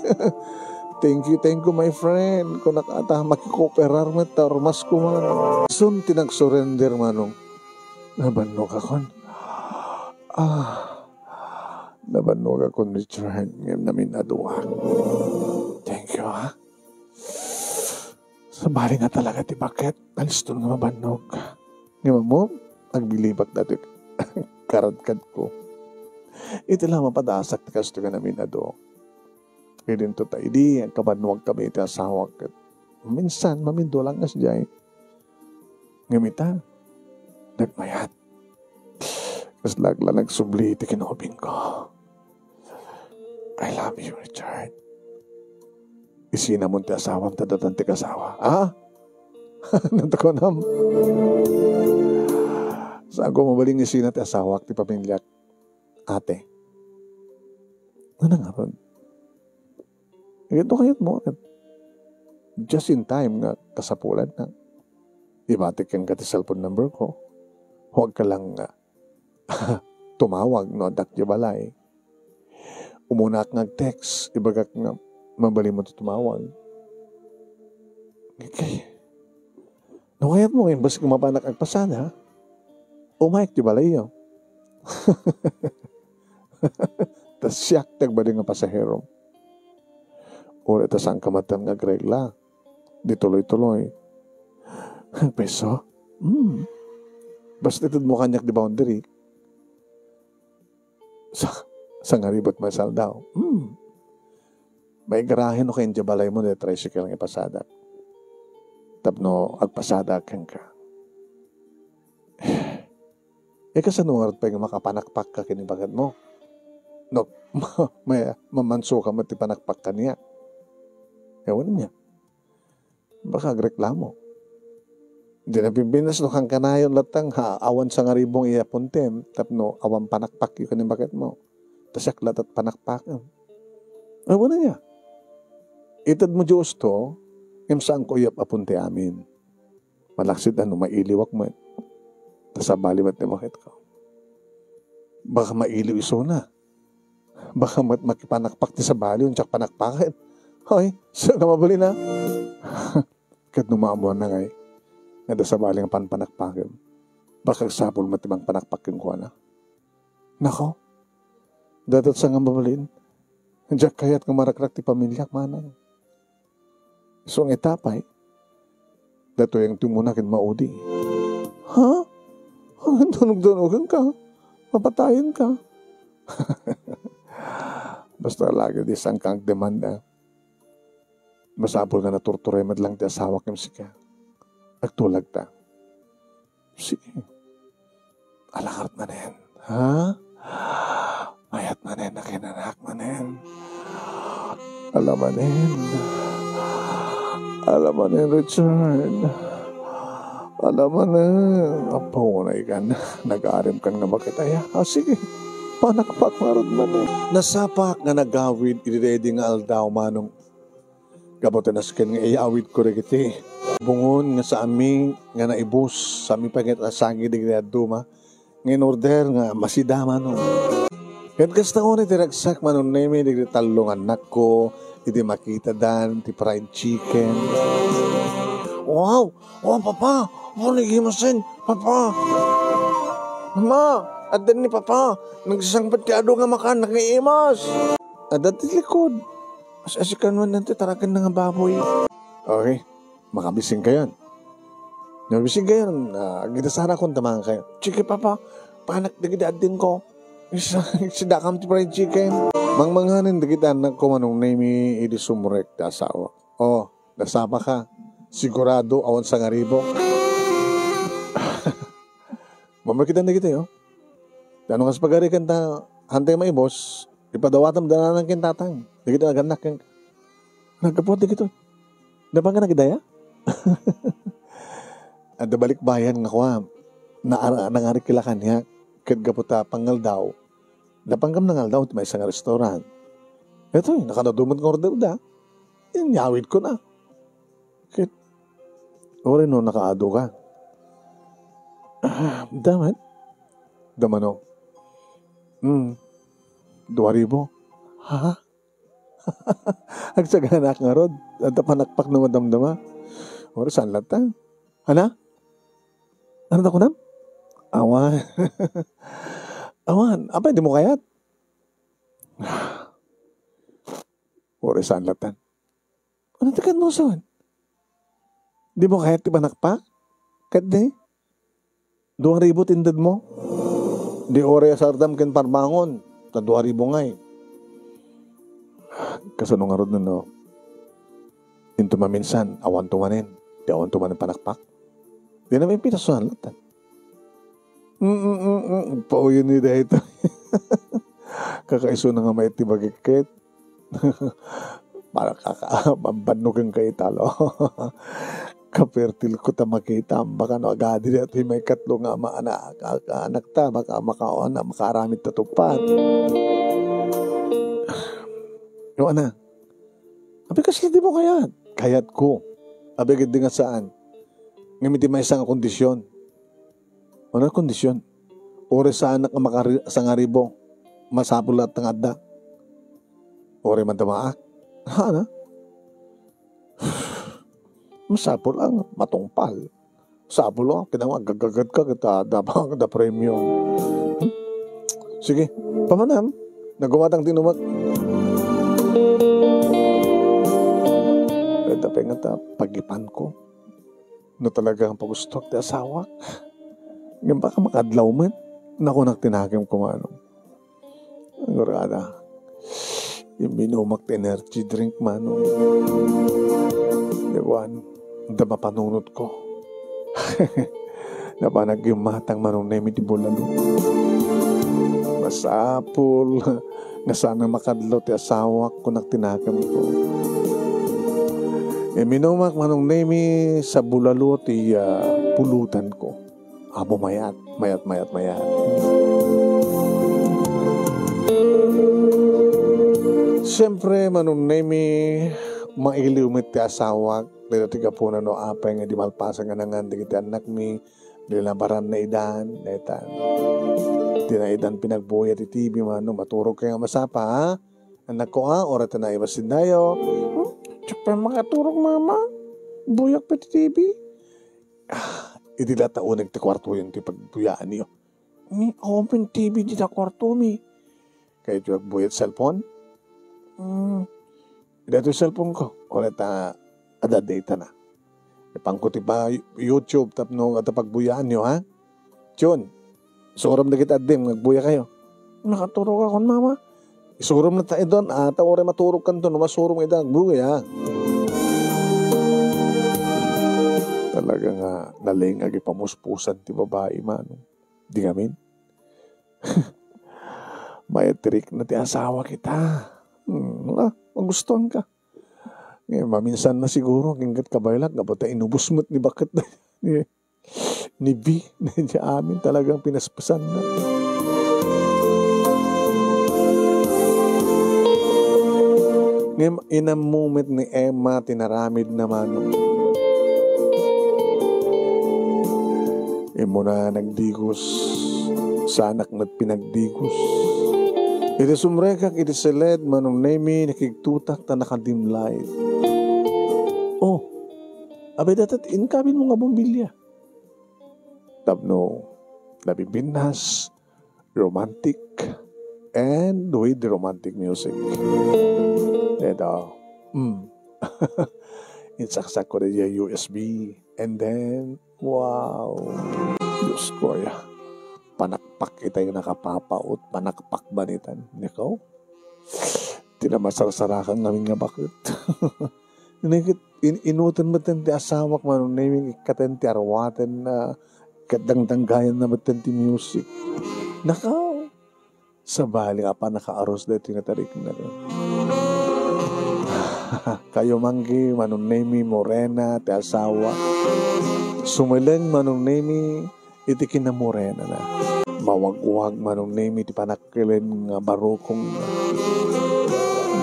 Thank you, thank you, my friend. Kunak ata, makikooperar met ta armasko man. Sun ti nagsurrender, Manong. Nabannogakon. Ah, nabannogakon, Richard, ngem namin-aduak. Thank you, ha? Sabali nga talaga ti baket, aliston nga mabannog. Ngem ammo, agbilibak dati karadkadko. Iti la mapadasak ti kastoy nga namin-adu. Idinto ta idi agkabannuag kami iti asawak ket minsan mamindulak nga sadiay. Ngem ita, nagmayat. Kasla la nagsubli ti kinaubingko. I love you, Richard. Isinamon ti asawam ta datan ti kasawa. Ah? Natukunam. Saanko mabalin nga isina ti asawak ti pamiliak. Ate. Ano nga ron? Ito kayat mo. Just in time nga kasapulan na. Ibatik ka ti cellphone number ko. Huwag ka lang nga tumawag no addak di balay. Umunak nga text, ibagak nga mabalin mo ti tumawag. Okay. No kayat mo, imbes nga mapanak agpasada, umayek ti balayyo. Ta siak ti agbalin nga pasahero. Uray ta saan ka met nga agregla. Di tuloy-tuloy. Peso? Hmm. Basta ited mo kaniak di boundary. Sa, sangaribot may saldaw. Hmm. May garahe no kayat di balay mo, di tricycle nga ipasadak. Tapno agpasadak kenka. Eh, kasano ngarud pay nga makapanakpak ka ken ni baket mo? No, may, mamanso ka met ti panakpak kaniak. Ewan niya. Baka agreklamo. Di na pimpinas no kankanayon lattang ha, awan sangaribong iya puntem, tapno awan panakpak ken ni baket mo. Ta siak latta ti panakpak. Ewan niya. Ited mo Diyos to, ngem saan ko iyap a punte amin. Malaksid ano, mailiwak met. Ta sabali met ni baketko. Baka mailiw isuna. Baka met makipanakpak ti sabali, diak panakpaken. Hoy, saan ka mabalin, a? Ket no maammoanna ngay, nga adda sabali nga panpanakpakem, baka agsapul met ti mangpanakpak kenkuana. Nako, dayta sa nga mabalin, diak kayat nga marakrak ti pamiliak, manang. Isu nga ita pay, daytoy nga ti umuna ket maudi. Ha? Danogdanogenka? Papatayenka? Basta lagi di saan ka agdemanda. Masapul nga naturturay met lang ti asawak ngem sika. Agtulagta. Sige. Ala ngarud manen, ha? Mayat manen, nakinanak manen. Ala manen. Ala manen, Richard. Ala manen. Apo, unay kan. Nagarim kan nga bakit aya. Ah, sige. Panakpak ngarud manen. Nasapak nga nagawid idi daydi nga aldaw, manong. Gapu ta nasken nga iyawidko dagiti bungon nga saanmi nga naibus, saanmi pay nga nasangi dagiti dadduma nga in-order nga masida, manong. Ket kasta unay ti ragsak, Manong Nemi, dagiti tallo nga annakko, idi makitadan ti fried chicken. Wow! Oh, Papa! Oh, nagimasen, Papa! Mama! Addan ni Papa! Nagsangpet ti adu nga makan, nagiimas! Adda ti likod. As-asikan man daytoy taraken na nga baboy. Okay. Makabising kayon. Mabising kayon, ah, agidasara kon tamangan kayo. Sige, Papa. Panak dagiti addingko. Is-, sidakam ti fried chicken. Mangmanganen dagiti annakko, Manong Nemi, idi sumrek ti asawa. Oh, nasapa ka. Sigurado, awan sangaribo. Mamarkitan dagiti, oh. Dano kas pagarikan ta, hantay maibos, ipadawatam dananan ken tatang. Dagiti agannak ken, nagkapuat dagitoy. Napan ka nagidaya? Adda balikbayan nga kua, na-, nangarikila kaniak, ket gapu ta pangaldaw, napan kam nangaldaw ti maysa nga restaurant. Itoy, nakadadumet nga order da. Inyawid ko na. Ket, uray no nakaadu ka. Ah, daman. Damano. Hmm. Dua ribu. Ha? Agsaganaak ngarud. Adda panakpak no madamdama. Uray saan latta. Ana? Ano ta kunam? Awan. Awan. Apay, di mo kayat? Uray saan latta. Ano ti ket mo son? Di mo kayat ti panakpak? Ket di? Dua ribu ti inded mo? Di uray asardam ken parbangon, ta dua ribu ngay. Kasano ngarud no? Into maminsan, awan tumanen. Di awan tumanen panakpak? Di na may pitasoan latta. Mm, mm, mm, mm. Pauyon ni daytoy. Kakaisuna nga maet ti bagik ket. Para kaka-, bannogen ka italo. Kapertil ko ta makita, baka no agadi daytoy maikatlo nga ama-, ana-, ka-, ka-, anak ta, baka makaon na, makaaramid ta tupad. Yo, ana. Abi, kasla di mo kayat? Kayat ko. Abi, gid di nga saan. Ngem iti maysa nga kondisyon. Ano kondisyon? Uray saanak nga makari-, sangaribo, masapul latta nga adda. Uray madamaak. Haan a? Masapul a nga matungpal. Sapul a, kinanglan agagagad ka, kita da, da premium. Hmm? Sige, pamanam. Nagumatang tinumak. Ket apay nga ta, pagipan ko. No talaga nga pagustuak ti asawak, ngem baka makadlaw met. Nakunak ti nakemko, manong. Agurada, imminumak ti energy drink, manong. Yawan, da mapanunotko. Napan aggimmatang, Manong Nemi, ti bulalo. Masapul nga saan nga makadlaw ti asawak, kunak ti nakemko. Imminumak, Manong Nemi, sa bulalo ti, ah, pulutanko. Apo, mayat, mayat, mayat, mayat. Siempre, Manong Nemi, mailiw met ti asawak, dayta ti gapuna no apay nga di malpasen nga nangan dagiti annakmi, di labaran na idan, dayta. Ti naidan pinagbuya ti T V, mano, maturog ka nga masapa, ha? Anak ko, a, oras ta naibasin dayo. Hmm? Diak pay makaturog, mama. Buyak pay ti T V. Ah, idi la ta uneg ti kuartoyo ti pagbuyaanyo. Ni, awan pay T V dita kuartomi. Kayatyo agbuya ti cellphone? Hmm. Daytoy cellphone ko. Oras ta adda data na. Ipanko ti pa YouTube tapno adda pagbuyaanyo, ha? Chun, isurom dagiti addim nga agbuya kayo. Makaturog akon, mama. Isurom na ta idon, a, ta uray maturog kanto no masurom ida agbuya. Talaga nga naleng-ag ipamuspusan ti babai, mano. Di ngamin? Maitrik na ti asawa kita. Hmm, ah, magustuhan ka. Eh, maminsan na siguro, aginggat kabaylak, gapu ta inubos met ni baket ni, ni V, ni amin talagang pinaspasan na. Ngem, inammo met ni Emma ti naramid na, mano. Immuna nagdigos, saanak met pinagdigos. Iti sumrekak iti siled, Manong Nemi, nakigtutak ta naka-dim light. Oh, abay, dayta ti inkabitmo nga bombilya. Tapno nabibinnas, romantic, and with romantic music. Ito, mm. Insaksakko diay U S B, and then, wow. Diyos ko, ya. Panakpak itay nakapapaut, panakpak banitan. Nako? Ti na masarsarakan ngamin nga baket. Inikit, in-, inuten met ti asawak, Manong Nemi, ikkaten ti arwaten na, ket dangdanggayan na met ti music. Nakaw! Sabali, apan nakaarus daytoy nga tarikna. Kayo manggi, Manong Nemi, morena ti asawa. Sumeleng, Manong Nemi, iti kinamorenana. Mawagwag, Manong Nemi, ti panakkelen nga barukongna.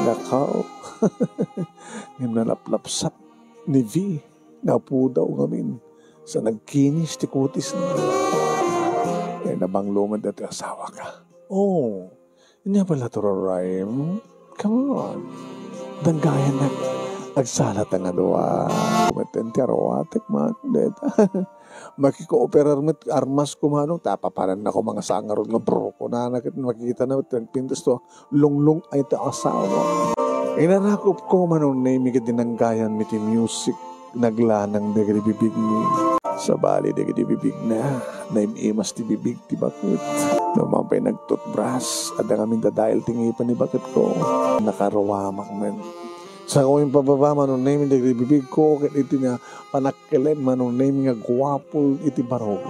Nakaw. Ngem nalaplapsat ni V, napudaw ngamin. Sa nagkinis ti kutisna. Eh, nabanglo met daytoy asawak. Oh, ania pala to, Rorraim? Come on. Danggayannak. Agsalat nga dua. Metten ti arwatek, man. Deta. Makikooperar met armasko, Manong, ta papanannako mangasang ngarud nga brr, kunana ket makikitana met ti nagpintas to, lunglung-ay ti asawa. Inarakupko, Manong Nemi, ket dinanggayanmi ti music, naglanang dagiti bibigmi. Sabali dagiti bibigna, naim-imas ti bibig ti baket. Numan pay nagtutbras, adda ngamin dadael ti ngipen ni baketko. Nakaruamak met. Saan ko impababa, Manong Nemi, dagiti bibigko, ket iti na panakkelen, Manong Nemi, nga guapo iti barok.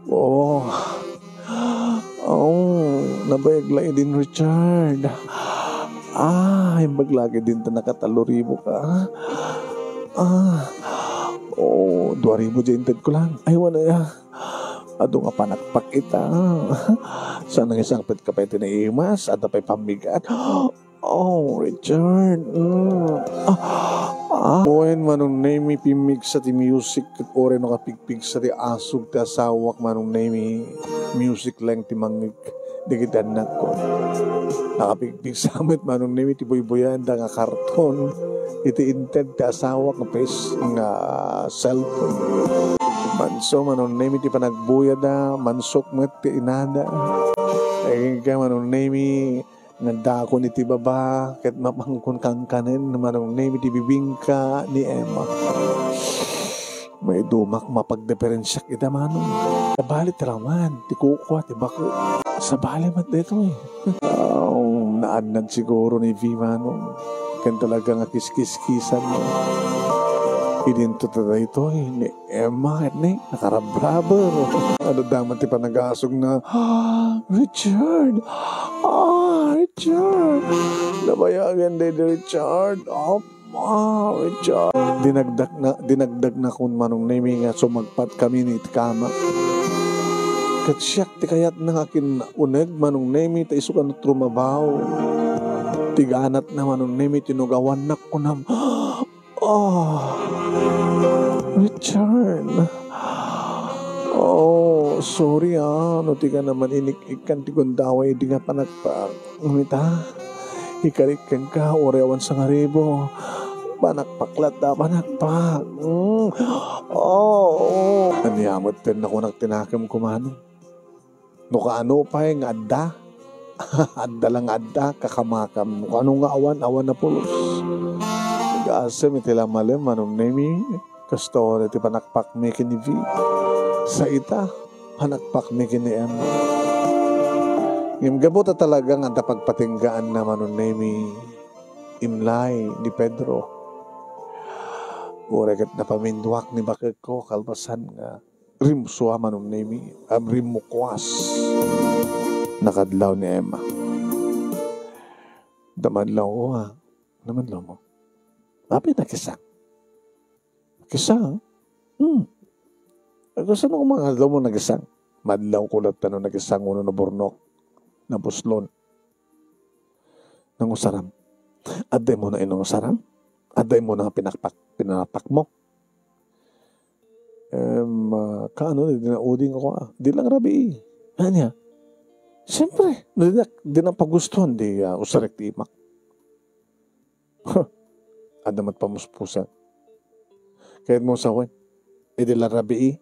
Oh. Oh, nabayag la idin, Richard. Ah, imbag la idin ta nakataloribo ka. Ah. Oh, dua ribu diay intedko lang. Ay, wala ya. Adu nga panakpak ita. Saan nga isangpet ka pay ti naimas? Adda pay pammigat. Oh, Richard. Mm. Ah, ah. Wen, Manong Nemi, pimmigsa ti music ket uray no kapigpigsa ti asug ti asawak, Manong Nemi. Music lang ti mangngeg dagiti annakko. Nakapigpigsa met, Manong Nemi, ti buybuyaenda nga karton iti inted ti asawak nga pes-, nga cellphone. Manso, Manong Nemi, ti panagbuyada, mansok met ti inada. Agingga, Manong Nemi, nga dakon iti baba, ket mapangkon kankanen, Manong Nemi, ti bibingka ni Emma. Maidumak mapagdiferensiak ida, Manong. Sabali ti raman, ti kukua, ti baket. Sabali met daytoy. Aw, naannad siguro ni V, Manong. Ken talaga nga kiskiskisan. Idinto ta daytoy ni Emma ket ni nakarabraber. Adda man ti panagasongna, "Ah, Richard! Ah, Richard!" Nabayagan daydi Richard. Ah, ah, Richard. Dinagdakna, dinagdagnakon, Manong Nemi, nga sumagpat kami iti kama. Ket siak ti kayatna nga akin-uneg, Manong Nemi, ta isu kano trumabaho. Ti ganatna, Manong Nemi, tinugawannak, kunam, "Ah, Richard." Oh, sorry ah, no di ka naman inik-ikkan ti gundaway idi nga panakpak. Ngem ita, ikarik kenka, uray awan sangaribo. Panakpak latta, panakpak. Mm. Oh, oh. Ania met ten nakunak ti nakemko, manong? No kaano pay nga adda? Adda lang nga adda, kakamakam. No kaano nga awan, awan a pulos. Gasem iti lamalem, Manong Nemi. Kastoy ti panakpakmi ken ni Vi. Sa ita, panakpakmi ken ni Emma. Ngem gapu ta talaga nga adda pagpatinggaanna, Manong Nemi, imlay ni Pedro. Uray ket napaminduak ni bakekko kalpasan nga rimsua, Manong Nemi, a, rimmukuas. Nakadlaw ni Emma. Damadlaw ko, ha? Damadlaw mo. Apay nakisang? Kisang? Hmm. Ay, kasano ko mga adlaw mo nagisang? Madlaw ko latta no nagisang wenno naburnok, nabuslon. Nangusaram. Adda mo na inangusaram? Adda mo na pinakpak, pinakpak mo? Em, ah, kaano, di na uding ako, ah. Di lang rabii. Ania? Siyempre, di na, di na pagustuhan, di, ah, usarek ti imak. Huh. Adda met pamuspusan. Kayat mo sawen, idi la rabii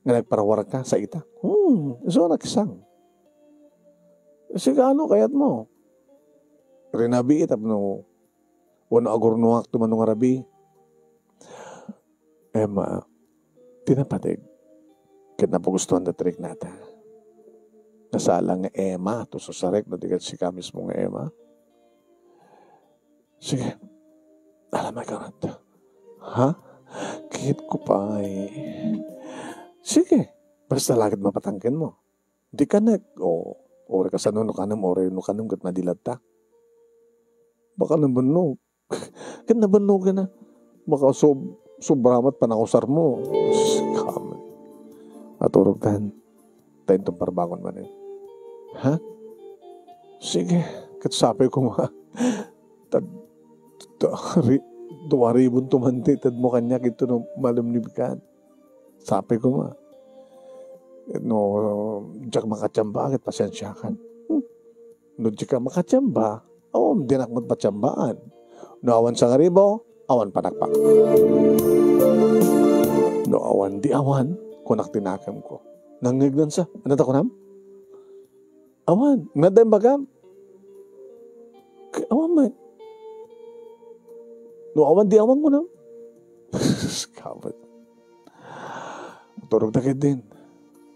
nga nagparwarka sa ita. Hmm, isu a nakisang. Sige, ano kayat mo? Rinabii tapno wenno agurnoak ti mano nga rabii. Emma, ti napateg ket napagustuan da ti riknata. Nasala nga Emma, to susarek no di ket sika mismo nga Emma. Sige. Alam ay karanta. Ha? Kit ko pay. Sige. Basta lagid mapatangken mo. Di kanek. O, ore kasano no kanem, ore no kanem ket madilatta. Baka nabannog. Ket nabannog na. Baka sob-, sobra met panangusar mo. Sus, kamen. Aturog tan. Ta inton parbangon manen. Ha? Sige, ket sapay koma. Tag-, ta-, ri-, dua ribon tumanti, tedmo kaniak ito no malem ni bikan. Sapay koma. No, diak makatiamba, ket pasensiakan. Hmm. No, diak makatiamba, awan, dinak met patiambaan. No, awan sangaribo, awan panakpak. No awan di awan, kunak ti nakemko. Nangngegnan sa, ano ta kunam? Awan, nga da imbagam. K-, awan man. No awan di awan kunam. Kabat. Turog ta ket din.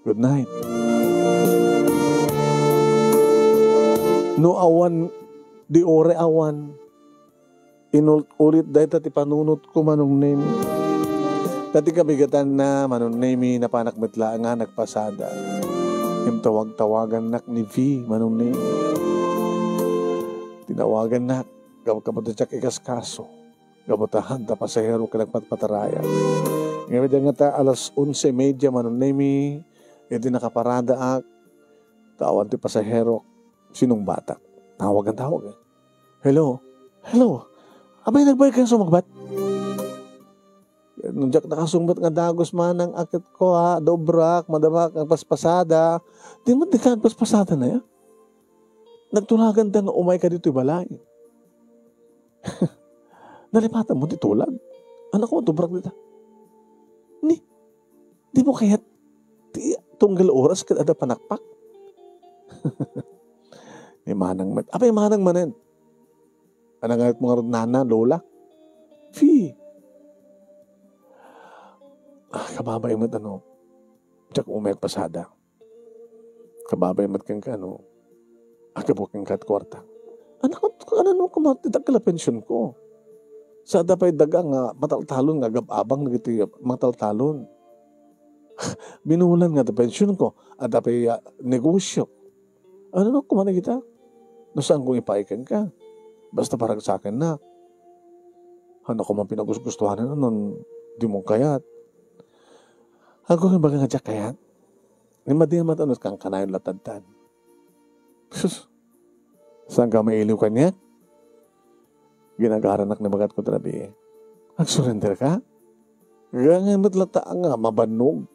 Good night. No awan, di ore awan. Inul-, ulit dayta ti panunotko, Manong Nemi. Ta ti kabigatanna, Manong Nemi, napanak met laeng nga nagpasada. Ngem tawag-tawagannak ni V, Manong Nemi. Tinawagannak, gapu-gapu ta diak ikaskaso. Gapu ta adda pasahero ket nagpatpatarayan. Ngem idi nga ta alas onse y media, Manong Nemi, idi nakaparadaak, ta awan ti pasahero, sinungbatak. Tawagan, tawag, eh. Hello? Hello? Apay, nagbayag kayo sumungbat? No diak nakasungbat nga dagus manang aketko, ha, dobrak, madamak, nagpaspasada. Di met di ka nagpaspasada na ya. Nagtulagan ta nga umay ka ditoy balay. Nalipatan mo ti tulag? Anak ko, dobrak dita. Ni, di mo kayat ti tunggal oras ket adda panakpak? Ni manang met. Apay manang manen? Ano nga mo ngarud nana, lola? Fee. Ah, kababay met ano. Diak umay agpasada. Kababay met kenka, no? Aggapu kenka ti kuarta. Anak, ano, ano, kuma-, ti dakkel a pension ko. Sa adda pay daga nga mataltalon nga agab-abang dagiti mataltalon. Binulan nga adda pension ko, adda pay, ah, negosyo. Ano no, kuma na kita? No saan kong ipaay kenka? Basta paragsaken na. Ano ko man pinagusgustuhan, ano, non di mo kayat? Ako, yung baga nga diak kayat. Ni madi nga matanod kang kanayon latadtan. Sus, saan ka mailiw kaniak? Ginagaranak ni bagat ko, Trabi. Nagsurrender ka? Ganyan met lata nga mabannog.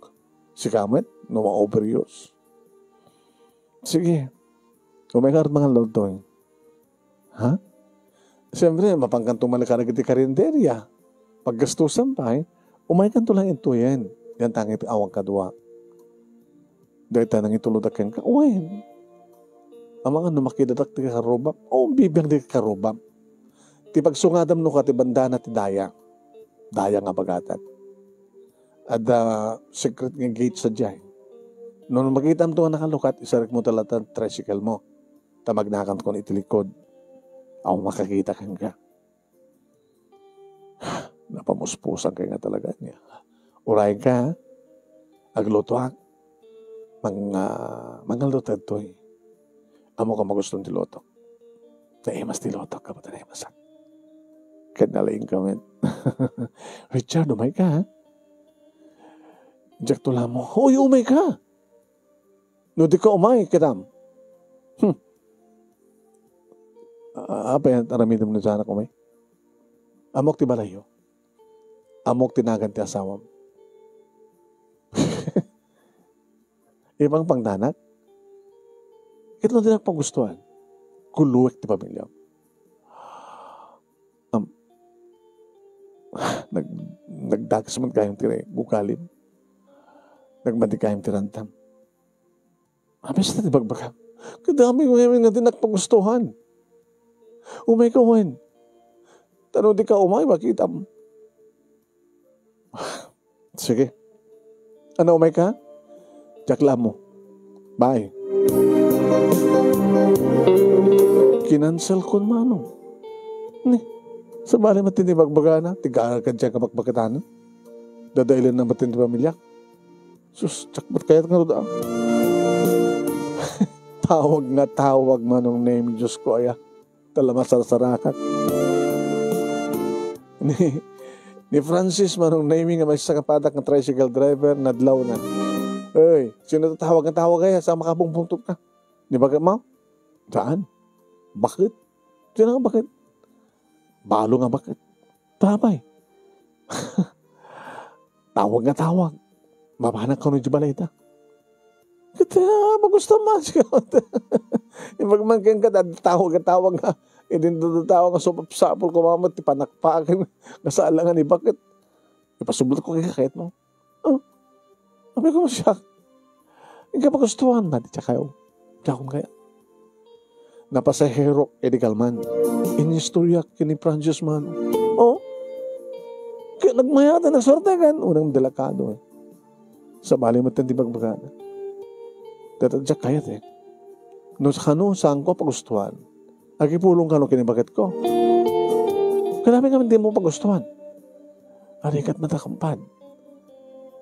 Sika met, no ma-overuse. Sige. Umayka mangan daytoy. Ha? Siyempre, mapankanto man kadagiti karinderya. Paggastusan pay, umaykanto lang intoyen. Dianta nga iti awan kadua. Dayta nangitulodak kenka, wen. Amangan no makidadak ti karubam. O, bibiang ti karubam. Ti pagsungadam no ka ti bandana ti daya. Daya nga bagatak. Adda secret nga gate sadiay. No makitam to nga nakalukat, isarek mo talatan tricycle mo. Ta magnakan ko iti likod. Aw makakita kenka. Napamuspusan kay nga talaga niya. Urayen ka, ha? Aglutoak. Mang, ah, mangaldo tadtoy. Amo ka magusto ti luto. Naimas ti luto, kabato naimasak. Ket nalaing kami. Richard, umay ka, ha? Diak to lamo. Uy, umay ka. No di ka umay, kitam. Hmm. Ah, apay, aramidem no saanak umay. Amok ti balayyo. Amok ti nagan ti asawam. Ipangpangdanak. Ket no dinak pagustuan, kuluek ti pamiliam. Am, nag-, nagdakes man kayo ti gugalim. Nagmadi kayo ti rantam. Apay sa ti bagbaga. Kadami ko ngayon nga dinak pagustuhan. Umay ka, wen. Ta no di ka umay, makitam. Sige. Ano, umay ka? Diak lamo. Bye. Kinansel kon manong. Ni, sabali met ti bagbagana, ti gara ka diyan kabakbakatan. Dadailan na met ti pamilya. Sus, diak met kayat nga ruda. Tawag nga tawag, Manong Nemi, Diyos ko, aya. Tala masarsarakak. Ni, ni Francis, Manong Nemi, nga maysa nga padak nga tricycle driver, nadlaw na. Oy, sino tatawag nga tawag aya? Sa makabungpungtot ka? Ni bakit mo? Saan? Bakit? Sino nga bakit? Balo nga bakit? Tapay. Tawag nga tawag. Mapanak kano di balay ta. Ket, ah, magusto man siya. Ibag man kenka, tawag nga tawag nga. Idin tawag nga supapsapul ko, mama, ti panakpakan. Nga sala nga ni bakit? Ipasublit ko kaya kahit mo. Oh. Sabi ko siya, "Ikaw pagustuhan na, di siya kayo. Diakon kaya." Napasahero, edi kalman. Inistorya kini Francis man. Oh. Kaya nagmayatan, nagsorte kan. Unang delikado eh. Sabali mo ti bagbaga. Tatadyak kayat eh. No, kano, saan ko pagustuhan? Agipulong kano kini bakit ko? Kadami nga di mo pagustuhan. Arigat matakampan.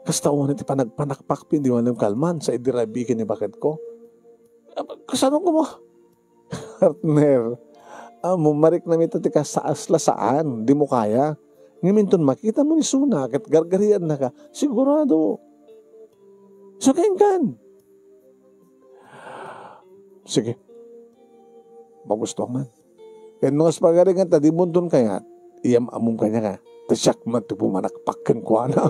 Kasta uwan iti panagpanakpak, pin di manem kalman, sa idi rabi kini bakit ko. Kasano ko mo? Partner, amo, marik na mita ti kasaas la saan, di mo kaya. Ngaminton makita mo ni Suna, ket gargarian na ka, sigurado. So, kain kan. Sige. Magusto man. Ken no, as pagarigan ta, di bunton kayat, iyam amum kanya ka. Ta siak man ti pumanakpak kenkuana.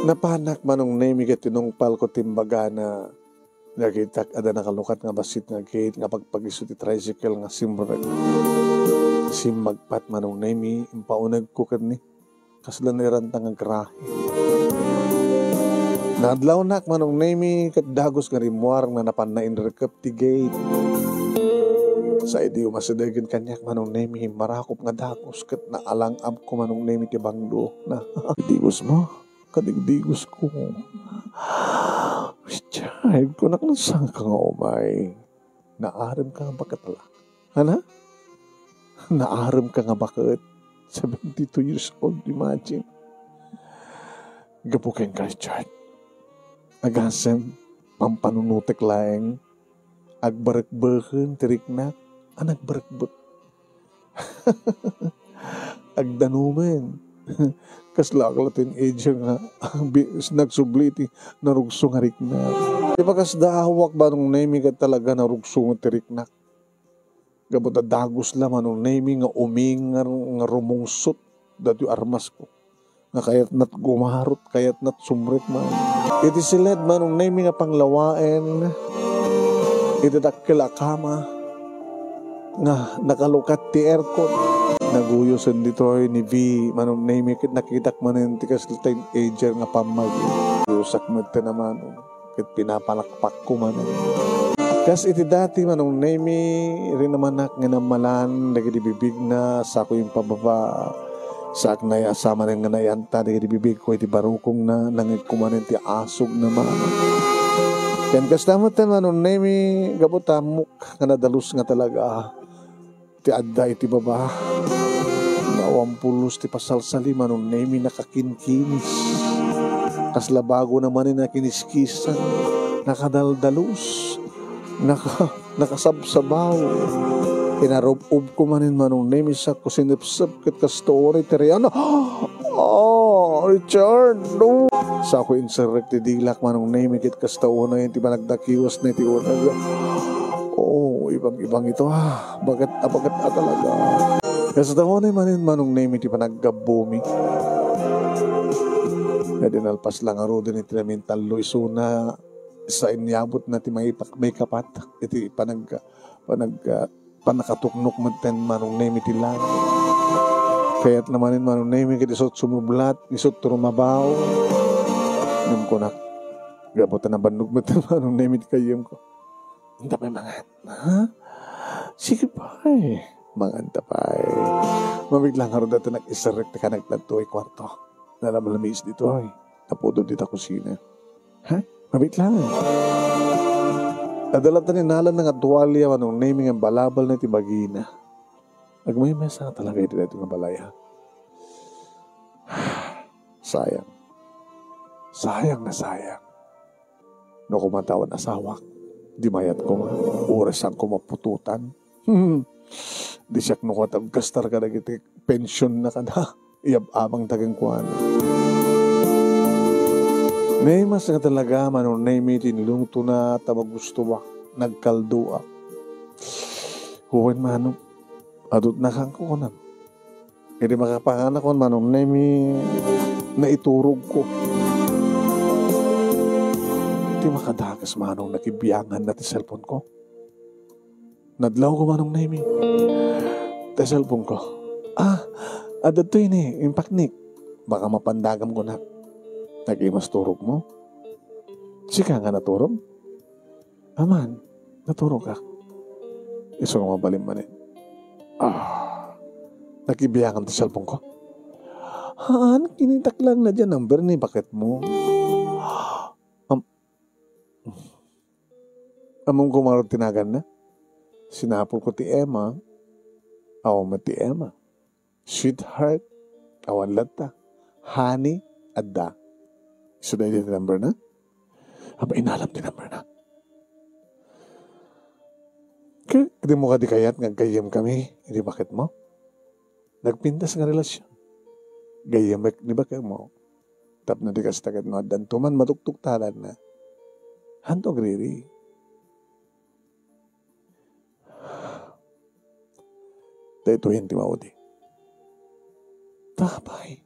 Napanak Manong Nemi ket tinungpal ko ti imbagana. Nakitak ada nakalukat nga bassit nga gate nga pagpagiso ti tricycle nga simrek. Simmagpat Manong Nemi, impauneg ko ken ni. Kasla nairanta nga grahe. Nadlawnak Manong Nemi ket dagus nga rimmuar nga napanna inrekep ti gate. Sa idi umasidegen kaniak Manong Nemi, marakop nga dagus ket naalang-abko Manong Nemi ti banglo na. Digos mo, kadigdigos ko. Richard, kunak, saan ka nga umay? Naarem ka nga bakit la? Ana? Naarem ka nga bakit? Seventy-two years old, imagine. Gapu ken ka, Richard. Agasem, pampanunutek laeng, agbarekbeken ti riknak, a nagbarekbek. Agdanumen. Kasla ak la teenager nga bi-, nagsubli iti narugso nga riknak. Ipakasdaawak Manong Nemi ket talaga narugso ti riknak. Gapu ta dagus la, Manong Nemi, nga uming nga, nga rumungsot datoy armasko. Nga kayatnat gumarot, kayatnat sumrek man. Iti siled, Manong Nemi, nga panglawaen, iti dakkel a kama, nga nakalukat ti aircon. Naguyosen ditoy ni V, Manong Nemi, ket nakitak manen ti kasla teenager nga pammagi. Guyosak met ti namano. Ket pinapalakpakko manen. Kas iti dati, Manong Nemi, rinamanak nga nammalan dagiti bibigna, sako impababa, saak nayasa manen nga nayanta dagiti bibigko iti barukongna, nangegko manen ti asugna manen. Ken kasta met, Manong Nemi, gapu ta ammok nga nadalus nga talaga ti adda iti baba. Nga awan pulos ti pasalsali, Manong Nemi, nakakinkinis. Kasla bago na manen a kiniskisan. Nakadaldalus. Naka-, nakasabsabaw. Inarub-ub ko manen, Manong Nemi, sako sinepsep ket kasta unay ti riana. Oh, Richard, no. Sako inserrek ti dilak, Manong Nemi, ket kasta unay ti panagdakiwasna iti uneg. Oo, ibang-ibang ito, ah. Baket a baket a talaga. Kasta unay manen, Manong Nemi, ti panaggabbumi. Ket nalpas la ngaruden iti namintallo isuna, sa inyabutna ti maipak-, maikapat iti panag-, panag-, ah, pannakatuknok metten, Manong Nemi, ti langit. Kayatna manen, Manong Nemi, ket isut sumublat, isut rumabaw. Ngem kunak, gapu ta nabannog metten, Manong Nemi, ti gayyemko. Anta pay mangan, ha? Sige pay. Manganta pay. Mabitla ngarud ta nag-iserrek ti kanagdanto iti kuarto. Nalamlamis ditoy. Napudot dita kusina. Ha? Mabitla. Adda latta ni nalanna nga tualia, Manong Nemi, nga balabalna iti bagina. Agmaymaysa nga talaga iti daytoy nga balay, ha? Sayang. Sayang nga sayang. No koma ta awan asawak, di mayat koma, uray saan koma putotan. Di siak no koma ti aggastar kadagiti pensionna kada iyab-abangta kenkuana. Naimas nga talaga, Manong Nemi, ti inlutona ta magustoak, nagkaldoak. Wen, Manong, adutna kan kukunan. Idi makapanganakon, Manong Nemi, naiturogko. Ti makadagus, Manong, nakibianganna ti cellphone-ko. Nadlawko, Manong Nemi. Ti cellphone-ko. Ah, adda toy ni, impaknik. Baka mapandagam kunak. Nagimas turogmo? Sika nga naturog? Aman, naturogak. Isu nga mabalin manen. Ah, nakibiangan ti cellphone-ko. Haan, kinitak lang na dyan number ni baketmo. Am-, ammom koma ngarud ti naganna? Sinapulko ti Emma. Awan met ti Emma. Sweetheart, awan latta. Honey, adda. Isu daydi ti number-na? Aba, inalam ti number-na. Ke-, dimo kadi kayat nga aggayyemkami iti baketmo? Nagpintas nga relasyon. Gayyemek ni baketmo. Tapno di kasta ket no addanto man matuktuktalanna, haanto agriri. Daytoyen ti maudi. Tapay.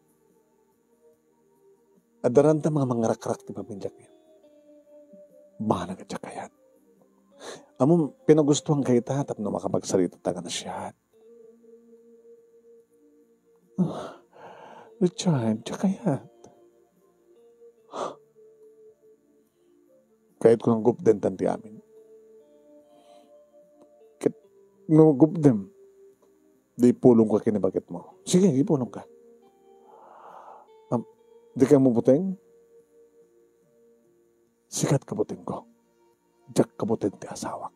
Adda ranta mga mangarakrak ti pamilyak. Banag a diak kayat. Ammom, pinagustuanka ita tapno makapagsaritata nga nasyat. Ah, Richard, diak kayat. Kayatko nga gupdentan ti amin. Ket no gupdem, di ipulongka ken ni baketmo. Sige, ipulongka. Am, dika mabuteng? Sikat kabutengko. Diak kabuteng ti asawak.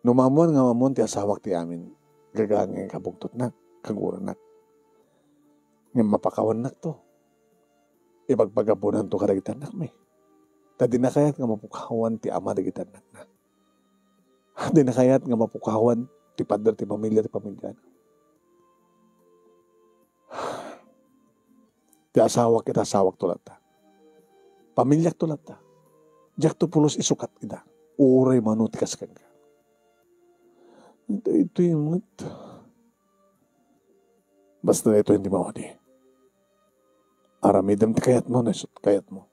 No maammuan nga ammon ti asawak ti amin, gagaangen kabugtotnak, kaguranak. Ngem mapakawannakto. Ibagbagabunanto kadagiti annakmi. Ta dina kayat nga mapukawan ti ama dagiti annakna. Dina kayat nga mapukawan ti pader ti pamilya ti pamiliana. Ti asawak ita, asawakto latta. Pamilyakto latta. Diakto pulos isukat ida. Uray mano ti kas kenka. Daytoy met. Basta daytoy ti maudi. Aramidem ti kayatmo, no isu ti kayatmo.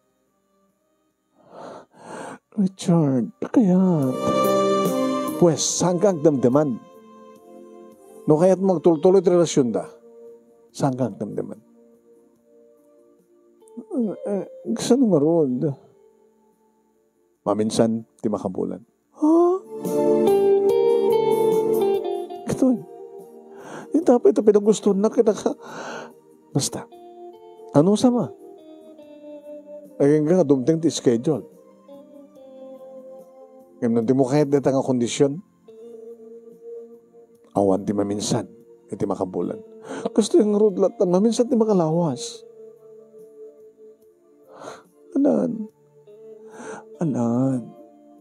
Richard, kayat. Pues, saanka agdamdeman. No kayatmo agtultuloy ti relasionda, saanka agdamdeman. Eh, eh, kasano ngarud? Maminsan ti makabulan. Ha? Katon. Ita pay ita pinagustuhan na kita ka. Basta. Ano sama? Ay, nga dumteng ti schedule. Ngem no di mo kayat deta nga kondisyon, awan ti maminsan iti makabulan. Kastoy ngarud latta, maminsan ti makalawas. Alan. Alan.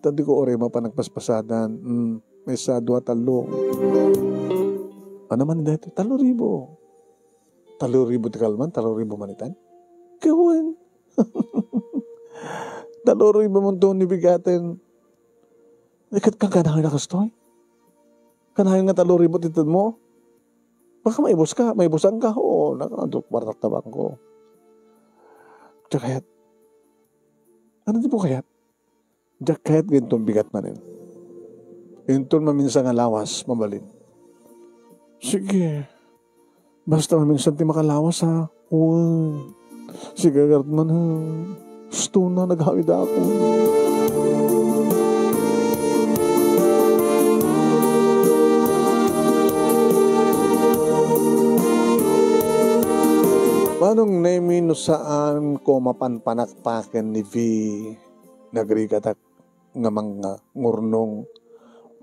Ta diko uray mapan agpaspasadan. Hmm. Maysa, dua, tallo. Ano man daytoy? Tallo ribu. Tallo ribu ti kalman, tallo ribu manitan? Kawan. Tallo ribu man to ni bigaten. Ikat kang kanayon na kastoy? Kanayon nga tallo ribu ti tedmo? Baka maibuska, maibusanka. Oo, nakaaduk, wartak tabangko. Diak kayat. Ano ti mo kayat? Diak kayat nga inton bigat manen. Inton maminsan nga lawas, mabalin. Sige. Basta maminsan ti makalawas, ha? Wen. Sige, agart man, ha? Gusto na, naghawid ako. Manong Nemi, no saan ko mapan panakpaken ni V, nagrigatak nga mangngurnong.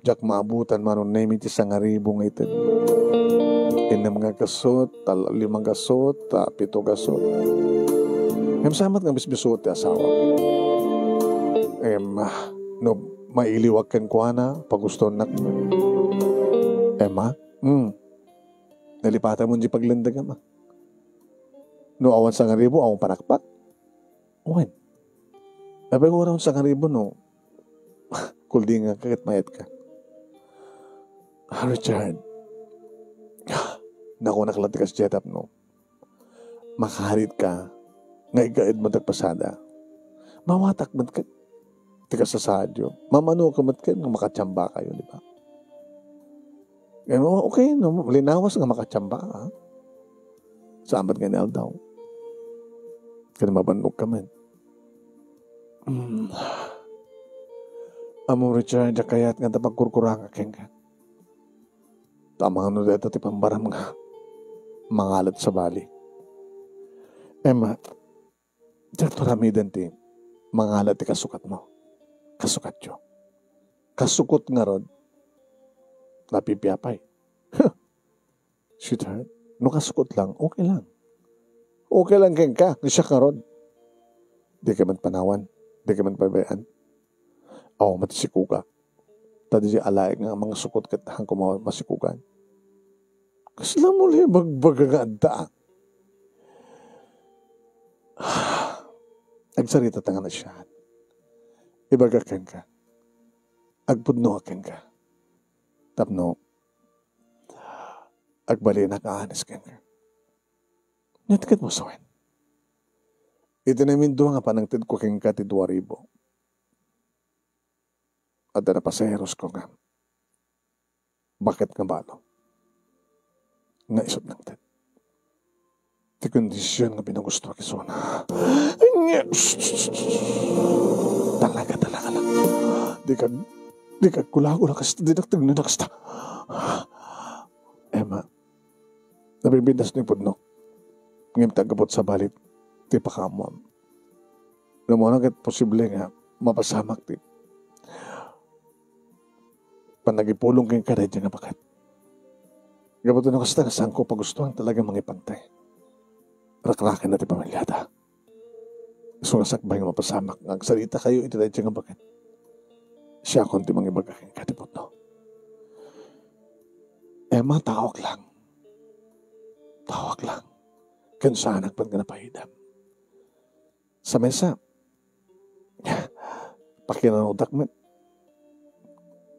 Diak maabutan manong Nemi ti sangaribu nga ited. Innem nga gasut, tal-, lima gasut, ta pito gasut. Ngem samat nga bisbisuot ti asawa. Em, no mailiwak kenkuana, pagustonak. Emma? Hmm. Nalipatan mo di paglendegam, ah. No awan sangaribu, awan panakpak. Wen. Apay nga awan sangaribu, no? Kuldingan ka ket mayat ka. Ah, Richard. Nakunak la ti kasdiay tapno makarit ka nga igaed met agpasada. Mawatak met ket ti kasasaadyo. Mamano ka met ket nga makatiamba kayo, di ba? Ngem, okay, no? Linawas nga makatiamba ka. Saan met nga ni aldaw? Kani mabannog ka met. Mm. Ammom, Richard, diak kayat nga ta pagkurkuranga kenka. Ta mano dayta ti pambaram nga mangalat sabali. Emma, diakto aramiden ti mangalat ti kasukatmo. Kasukatyo. Kasukot ngarud, napipia pay. Sweetheart, no kasukot lang, okay lang. Okay lang kenka, no siak ngarud. Dika met panawan, dika met baybay-an. Awan met ti sikuga. Ta di alaek nga mangsukot ket haanko ma-, masikugan. Kasla mo la ibagbaga nga adda, ah. Agsarita ta nga nasiaat. Ibaga kenka. Agpudno kenka. Tapno agbalinak a anis kenka. Nagtagad mo sawen. Iti namindua nga panangtedko kenka ti dua ribu. Adda napasaherosko nga baket nga balo nga isut nangted. Ti kondision nga pinagusto a kisuna. Talaga, talaga lang. Di ka, di ka kulagul a kasta, di nagtagna na kasta. Emma, nabibindas ni pudno. Ngem ti aggapu sabali ti pakaammoam. Namuna ket posible nga mapasamak ti panagipulong kenka daydiay nga baket. Gapu ta no kasta nga saanko pagustuan talaga mangipantay. Rakrakenna ti pamiliada. Isu nga sakbay nga mapasamak nga agsalitakayo iti daydiay nga baket. Siakon ti mangibaga kenka ti pudno. Emma, tawag lang. Tawag lang. Ken saanak met nga napaidam. Sa maysa, pakiranudak met.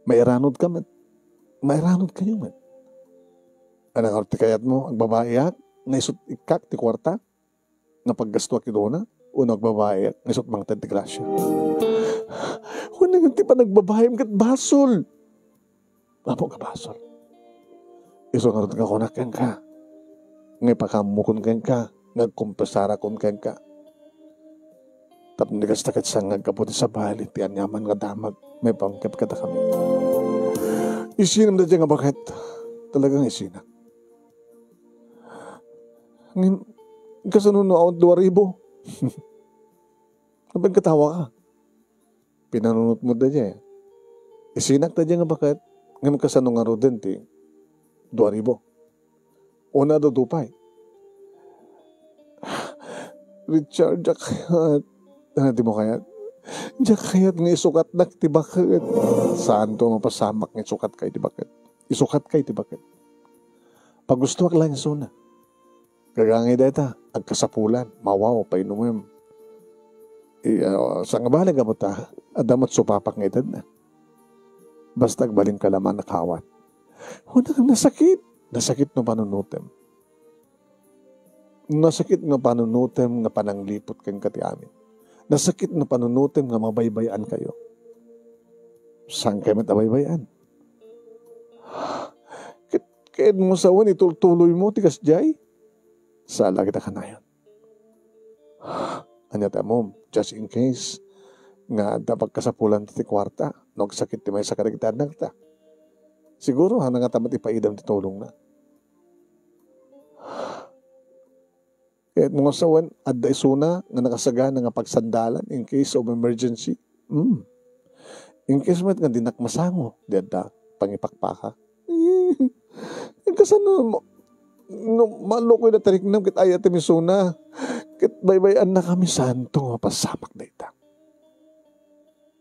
Mairanudka met. Mairanudkayo met. Ania ngarud ti kayatmo? Agbabaiak nga isut' ikkak ti kuarta nga paggastuak iti una, wenno agbabaiak nga isut' mangted ti grasia? Wen, ti panagbabaim ket basol. Apo nga basol. Isu ngarud nga kunak kenka, nga ipakaammoakon kenka, nga agkonfesarakon kenka. Tapno di kasta ket saan nga aggapu ti sabali ti aniaman nga damag maipanggep kadakami. Isinam daydiay nga baket. Talagang isinak. Ngem, kasano no awan dua ribu? Apay katawaka? Pinanunotmo daydiay. Isinak daydiay nga baket, ngem kasano ngaruden ti dua ribu? Una, dudu pay. Richard, diak kayat. Ania ti dimo kayat? Diak kayat nga isukatnak ti baket. Saanto a mapasamak nga isukatka iti baket. Isukatka iti baket. Pagustoak laeng isuna. Gagangay dayta, agkasapulan, mawaw, painumen. I-, ah, sangabali nga buta, adda met supapak nga itedna. Basta agbalinka la man a kaawat. Wen, nasakit. Nasakit no panunotem. Nasakit no panunotem nga panangliput kenka ti amin. Nasakit no panunotem nga mabaybay-ankayo. Saankayo met a baybay-an? Ket, ket mo sawen itultuloymo ti kasdiay? Sala kita kanayon. Ania ti ammom, just in case nga adda pagkasapulan ti kuarta, no agsakit ti maysa kadagiti annakta. Siguro, haan nga ta met ipaidam ti tulongna. Ket mo nga sawen, adda isuna nga nakasagana nga pagsandalan in case of emergency. Hmm. In case met nga dinak masango, di adda pangipakpaka. Kasano mo, no, malukoy na tariknam ket ayatem isuna. Ket baybay-annakami, saanto nga mapasamak dayta.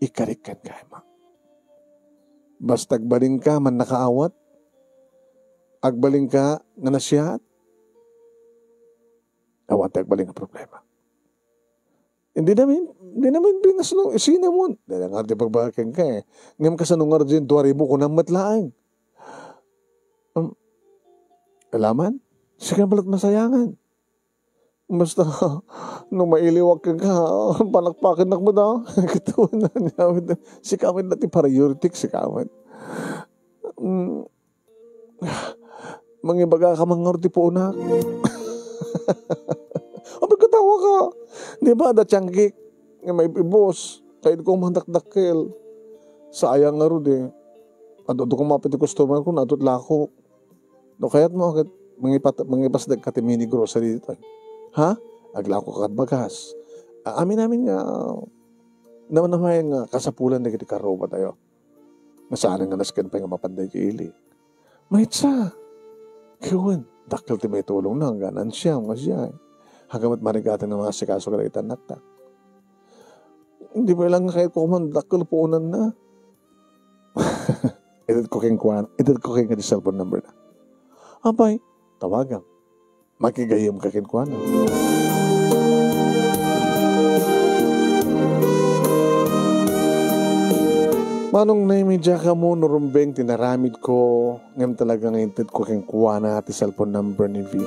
Ikarik kenka, Emma. Basta agbalinka man nakaawat, agbalinka nga nasiat, awan ti agbalin nga problema. Hindi namin, hindi namin pinasno, isinamon. Dahil nga ti pagbaga kenka eh. Ngem kasano nga rin dua ribu kunam met laeng? Um, alaman? Sika balat masayangan. Basta, no mailiwak kenka, panakpakennak met a. Kitaen na niya. Sika met ti priority, sika met. Mm. Mangibagaka man ngarud ti puonak. Apay katawaka? Di ba, adda tianggik nga maibibus. Kayatko man dakdakkel. Sayang ngarud eh. Adu-adu koma piti customer ko, adut lako. No kayatmo, ket mangipat-, mangipasdek ka ti mini grocery ditoy. Ha? Aglako ka bagas. A-, amin-amin nga, naman naman nga kasapulan dagiti karruba tayo. Nga saan nga nasken pay nga mapan dagiti ili. Maysa. Ket wen, dakkel ti maitulongna, hangganan siya, nga siya. Hanggang met marigaten nga mga asikaso kadagiti annakta. Hindi ba lang kayat ko man dakkel puonanna? Itedko kenkuana, itedko kenka ti cellphone number na. Apay, tawagam. Makigayyemka kenkuana. Manong Nemy, diak ammo no rumbeng ti naramidko, ngem talaga nga intedko kenkuana ti cellphone number ni V.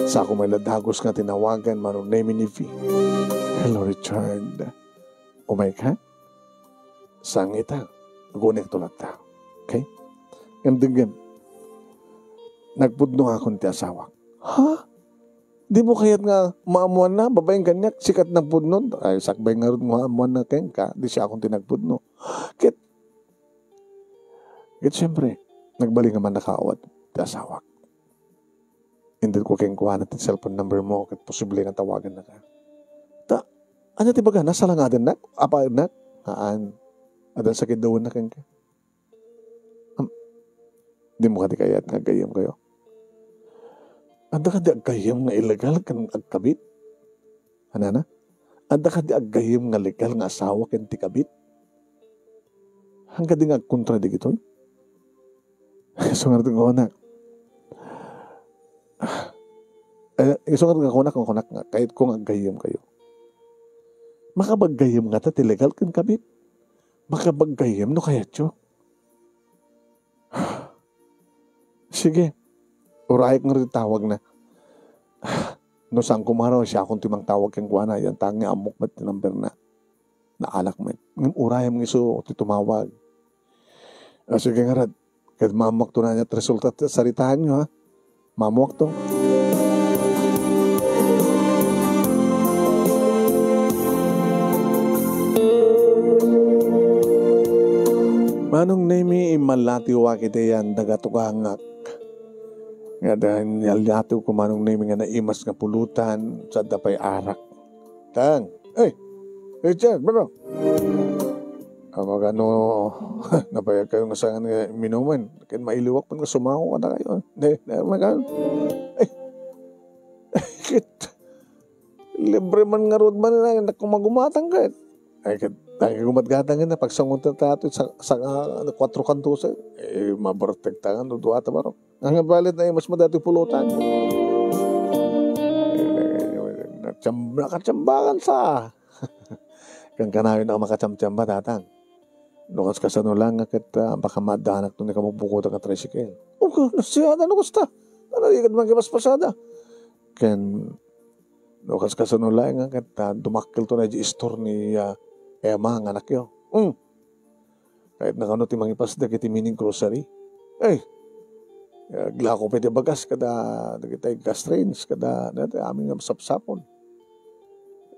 Sako met la dagus nga tinawagan, Manong Nemy, ni V. Hello, Richard. Umayka? Sangita, agunekto latta. Okay? Ngem denggem, nagpudno akon ti asawak. Ha? Dimo kayat nga maammoanna, babaen kaniak, sika ti nagpudno? Ay, sakbay ngarud nga maammoanna kenka, di siakon ti nagpudno. Ket, ket siyempre, nagbalin nga mannakaawat ti asawak. Intedko kenkuana ti cellphone number mo, ket posible nga tawagannaka. Ta, ania ti bagana? Salangadennak? Apaennak? Haan. Adda sakit dawenna kenka. Am, dimo kadi kayat nga aggayyemkayo? Adda kadi aggayyem nga illegal ken agkabit? Anana? Adda kadi aggayyem nga legal nga asawa ken ti kabit? Haan kadi nga agkontra dagitoy? Isu ngarud nga kunak. Eh, isu ngarud nga kunak, nga kunak nga, kayatko nga aggayyemkayo. Makapaggayyem ngata ti legal ken kabit? Makapaggayyem no kayatyo. Sige, urayek ngarud ti tawagna. No saan koma, siakon ti mangtawag kenkuana, yan ta nga ammok met ti numberna. Naalak met. Ngem urayem nga isu ti tumawag. Ah, sige ngarud. Ket maammoakto no ania ti resulta ti saritaenyo, ha? Maammoakto. Manong Nemi, immallatiwak iti yan daga tugangak. Nga da, inyallatiwko, Manong Nemi, nga naimas nga pulutan, sadda pay arak. Tang. Ey, Richard, bro. Aw, magano, nabayag kayo nga saan nga minumen. Ken mailiwak man nga sumango kadakayo. Ne, ne, magano? Ey, ket, libre man ngarud man na, naku, magumatang ket. Ay, ket, lagi gumatgatang na, pagsangon ta tato, sa, sa, ah, kuatro kantos, eh, mabertek ta nga, no, dua ta barok. Ang balit na imas mo dati pulutan. Natsam-, nakatsambakan sa. Kan kanayon na makatsamtsamba, tatang. No, kas kasano lang nga ket, ah, baka maaddanak to ni kabubukotan nga tricycle. O, ka, siya na, no, kasta. Ano, ikad man kipaspasada. Ken, no, kas kasano lang nga ket, ah, dumakkel to na di store ni, ah, Emma nga anakyo. Hmm. Kayat na kano ti mangipasda iti mini grocery. Ay, aglako pay ti bagas kada, dagiti gas trains, kada, dagiti amin nga sapsapul.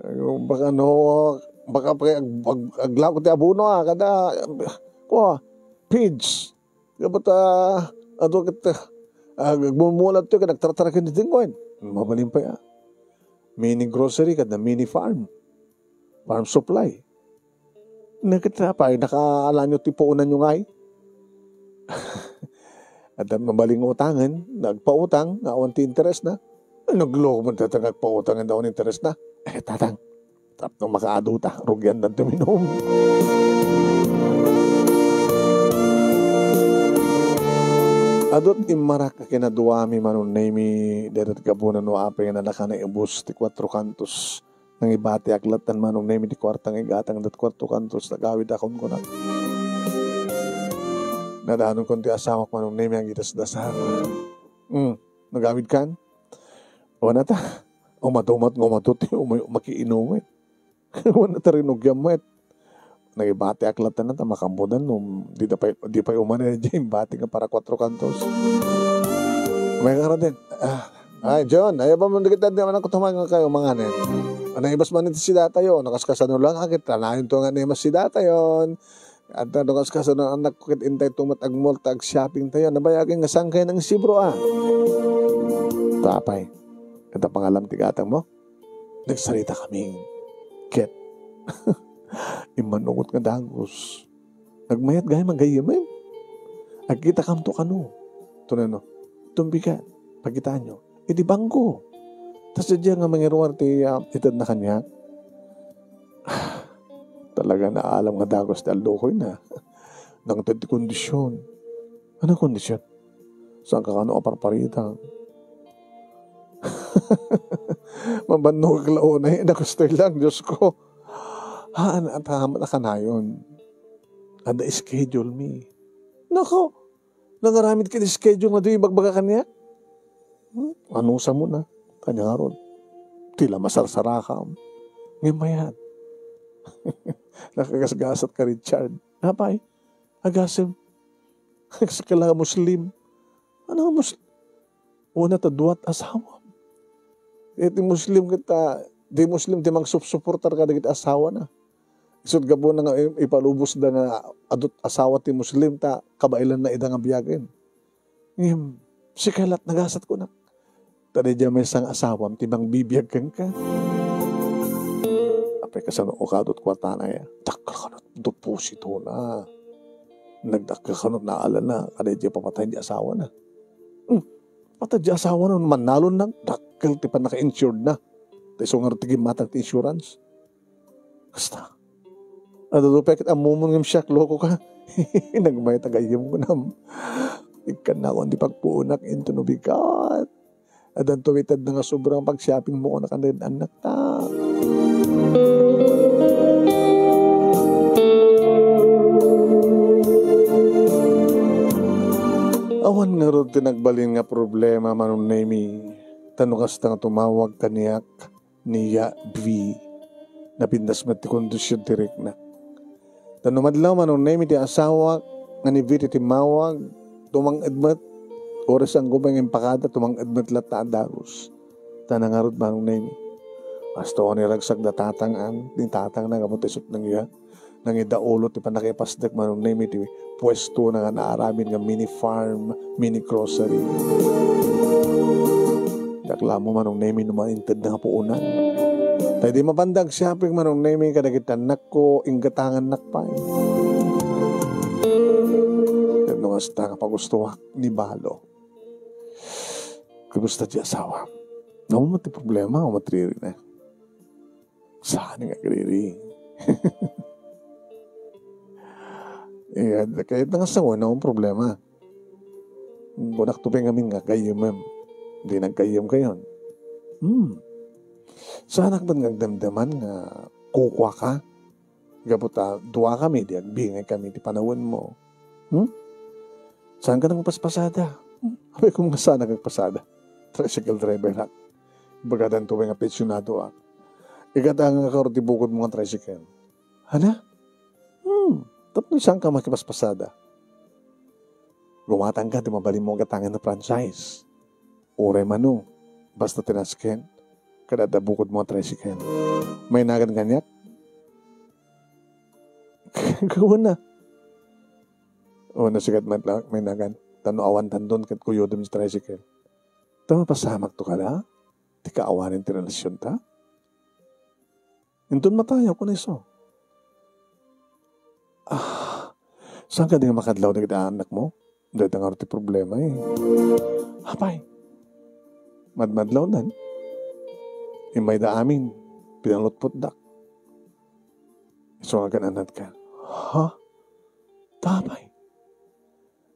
Ay, baka no, baka pay ag-, ag-, aglako ti abono, ah, kada, kua, feeds. Dapat, ah, adu ket, ah, agmumulat to, kada agtartaraken ti dingwen. Mabalin pay, ah. Mini grocery, kada mini farm. Farm supply. Nagkita pay, nakaalanyo ti puonanyo ngay? Adda mabalin nga utangen, nagpautang, nga awan ti interes na. Ay, nagloko man tatang nagpautang, nga awan interes na. Eh, tatang, tapno makaadu ta, rugian danto minum. Adut immarak a kinaduami, Manong Nemi, dedet gabuna no apay nga nadakana ibus ti kuatro kantos. Nangibatiak latta, Manong Nemi, ti kuarta nga igatang dat kuatro kantos, nagawid akon kuna. Nadanonkon ti asawak, Manong Nemi, agidasdasar. Hmm, nagawid kan? Wana ta, umat-umat nga umatot, umay-, makiinum, eh. Wana ta rinugiam met. Nangibatiak latta na ta makambudan no di da pay, di pay umana di imbati nga para kuatro kantos. May karaden. Ah, ay, John, ay ba mo dagiti adda man ako tumay nga kayo manganen. Ano ibas man iti sidatayo? Nakaskasano lang akit, tanayon to nga ni mas sidatayon. At ano kaskasano anak ko kit intay tumat agmall ta agshopping tayo. Nabayagan nga saan kayo nang sibro, ah? Tapay. Ita pangalam ti gatang mo? Nagsarita kami ket immanungot nga dagus. Nagmayat gayam a gayyamen. Agkitakamto kano. Tunano, tumbigan, pagitaanyo. Iti bangko. Ta sadiay nga mangiruar ti, ah, itedna kaniak. Talaga naalam nga dagus ti allokoyna. Nangted ti kondisyon. Anong kondisyon? Saan ka kano aparparita? Mabannogak la unay, nagustoy lang, Diyos ko. Haan, at hamat a kanayon. Adda schedule mi. Nako, nangaramid ket schedule nga di ibagbaga kaniak? Hmm? Ano sa mo na? Kanya nga ron. Tila masarsarakam. Ngayon mayat. Nakagasgasat ka, Richard. Napay? Agasem. Sakala nga Muslim. Ano nga Muslim? Una ta duat asawa. Iti Muslim kita, di Muslim ti mangsupsuportar kadagiti asawana. Isut' gapuna nga i-, ipalubosda nga adut asawa ti Muslim ta kabaelanna ida nga biagen. Ngem, sika lat nagasat kunak. Ta daydiay maysa nga asawam ti mangbibiag kenka. Apay kasano o kadut kuartana ya? Dakkel kanut depositona. Nagdakkel kanut naalana, kada idiay papatayen di asawana. Hmm. Patay di asawana, mannalon nagdakkel ti pannaka-insured na. Ta isu ngarud ti gimmatang ti insurance. Kasta. Adda pay ket ammomon ngem siak, loko ka. Nagmayat a gayyem kunam. Ikkannakon ti pagpuonak intono bigat. Addanto itedna nga sobrang pag-shopping mo, kuna kan annakta. Aw, Awan ngarud ti nagbalin nga problema, Manong Nemi, ta no kasta nga tumawag kaniak ni Ya V, napintas met ti kondisyon ti riknak. Ta no madlaw, Manong Nemi, ti asawak nga ni V ti timmawag, tumang-ed met. Oras anggo pay nga impakada, tumang-ed met latta a dagus. Ta nangarud, Manong Nemi, kasta ni ragsakda tatangan, ni tatangna gapu ta isut' nang iya. Nangidaulo ti pannakipasdek, Manong Nemi, ti puesto na nga naaramid nga mini farm, mini grocery. Diak la ammo, Manong Nemi, no maintedna nga puonan. Ta idi mapanda agshopping, Manong Nemi, kadagiti annakko, inggatangannak pay. Ket no kasta nga pagustoak ni balo. Kumusta ti asawa? Awan met ti problema, awan met riri na. Saan nga agriri? Eh, kayat na nga sa una, ang problema. Kunak to pay ngamin nga gayyem, em. Di naggayyem kayon. Hmm. Saan ak man nga agdamdaman nga kukua ka? Gapu ta dua kami, di agbingay kami ti panawen mo. Hmm? Saan ka nang paspasada? Hmm? Apay ko nga saan nagpasada. Tricycle driver ak. Ibagadan to pay nga pensionado ak. Igatang nga karo ti bukod mo nga tricycle. Hala? Hmm, tapno saan ka makipaspasada? Gumatang ka ti mabalin mo gatangan a franchise. Uray mano, basta tinasken, kada adda bukod mo a tricycle. Mainagan kaniak? Gawan na. O, nasigat man lang, mainagan. Tano awan tandon ket kuyodem ti tricycle. Ta mapasamak to kada? Ti kaawanen ti relasyon ta? Inton matayaw, kuna isu. Ah, saan ka di nga makadlaw dagiti anak mo? Dayta ngarud ti problema, eh. Apay, madmadlawdan. Immayda amin, pinalutpotdak. Isu nga agan-anadka. Ha? Tapay.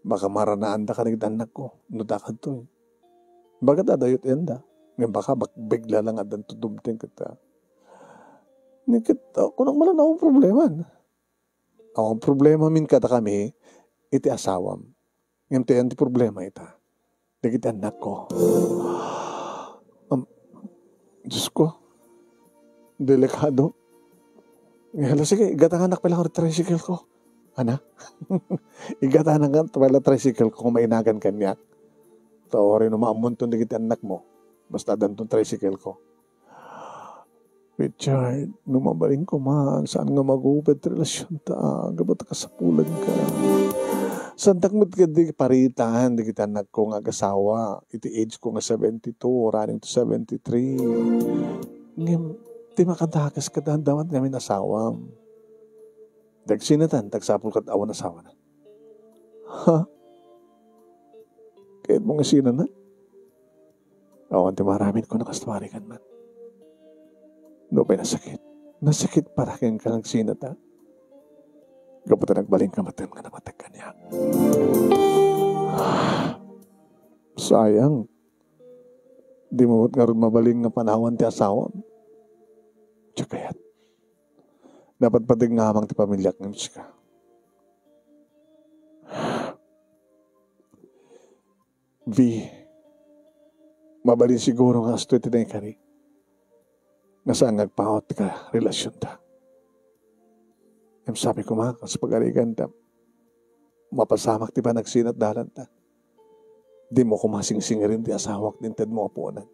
Baka maranaanda kadagiti annakko, no dakadtoy. Baga dadayo ti anda. Ngem baka bak-, bigla lang addan to dumteng ket, ah, ni ket, ah, kunak manen, awan problema. Awan problema min kadakami iti asawam. Ngem ti ayan ti problema ita. Dagiti annakko. Am, Diyos ko. Delikado. Hala, sige, igatanganak pay la tricycle ko. Ana? Igatanganak pay la tricycle ko, mainagan kaniak. Ta uray no maammonton dagiti annakmo, basta addanton tricycle ko. Richard, no mabalin koma, saan nga magubed ti relasionta, gapu ta kasapulanka. Saandak met kadi paritan dagiti annakko nga agasawa iti age ko nga seventy-two, running to seventy-three. Ngem, ti makadakes ket adda met ngamin asawam. Dagsinatan, tagsapul ket awan asawana. Ha? Kayatmo nga sinana? Awan ti maaramid ko no kasta parikan man. Nupay nasakit, nasakit para kenka nga agsinata. Gapu ta nagbalinka met nga namatek kaniak. Sayang. Di mo met ngarud mabalin nga panawan ti asawam. Diak kayat. Napadpadeng nga amang ti pamiliak ngem sika. V, mabalin siguro nga kastoy ti naikari nga saan nga agpaut ti karelasionta. Ngem sabi koma, kas pagarigan ta, mapasamak ti panagsinat dalanta. Di mo koma singsingirin ti asawak ti inted mo a puonan.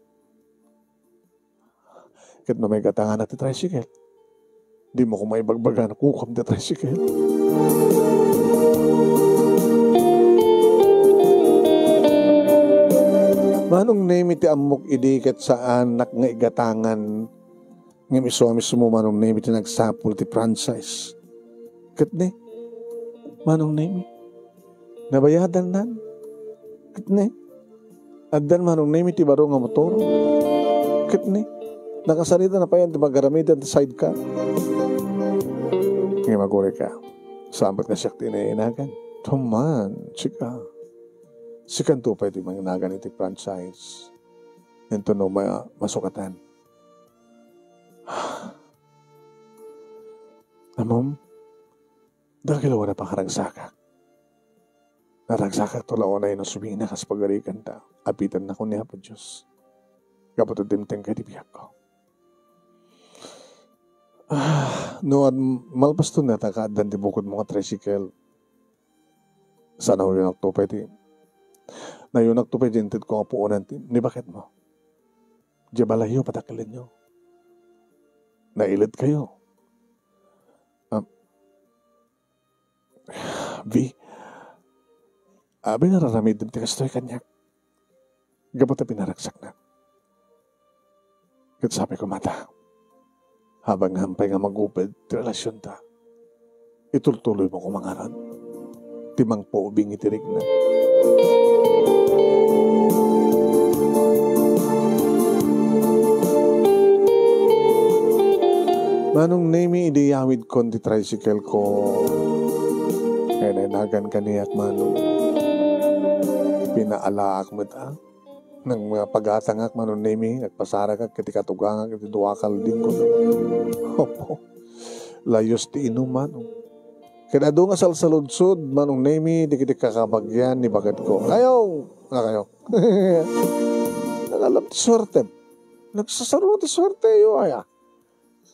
Ket no maigatanganak ti tricycle, di mo koma ibagbaga no kukuam ti tricycle. Manong Nemi ti ammok idi ket saanak nga igatangan, ngem isu a mismo, Manong Nemi, ti nagsapul ti franchise. Ket ni, Manong Nemi, nabayadannan. Ket ni, addan, Manong Nemi, ti baro nga motor. Ket ni, nakasaritan na payen ti pagaramiden ti sidecar. Ngem agurayka, saan met nga siak ti inainagan. Tuman, sika. Sikanto pay ti manginagan iti franchise. Inton no ma-, masukatan. Ammom, dakkel a pakaragsak. Naragsakakto la unay no subingna kas pagarigan ta. Apitennakon ni Apo Dios. Gapu ta dimtengka iti biagko. Ah, no ad-, malpasten dayta kaaddan ti bukodmo nga tricycle, sa nayunakto pay ti, nayunakto pay ti intedko nga puonan ti, ni baketmo. Diay balayyo, padakkelenyo. Nailedkayo. Ah, Vi, abi nga ar-aramidem ti kastoy kaniak. Gapu ta pinaragsaknak. Ket sapay koma ta, habang pay nga maguped ti relasionta, itultuloymo koma ngarud ti mangpaubing iti rikna. Manong Nemi, idi yawidkon ti tricycle ko, ay nainagan kaniak, Manong. Pinaalaak met, a. Nagpagatangak, Manong Nemi, nagpasaragak iti katugangak iti dua kalding ko. Opo. Layus ti inum, Manong. Ket adu nga salsaludsod, Manong Nemi, dagiti kakabagian ni baketko. Kayo! Nga kayo. Nakalam ti suerte. Nagsasaro ti suerte yo, aya.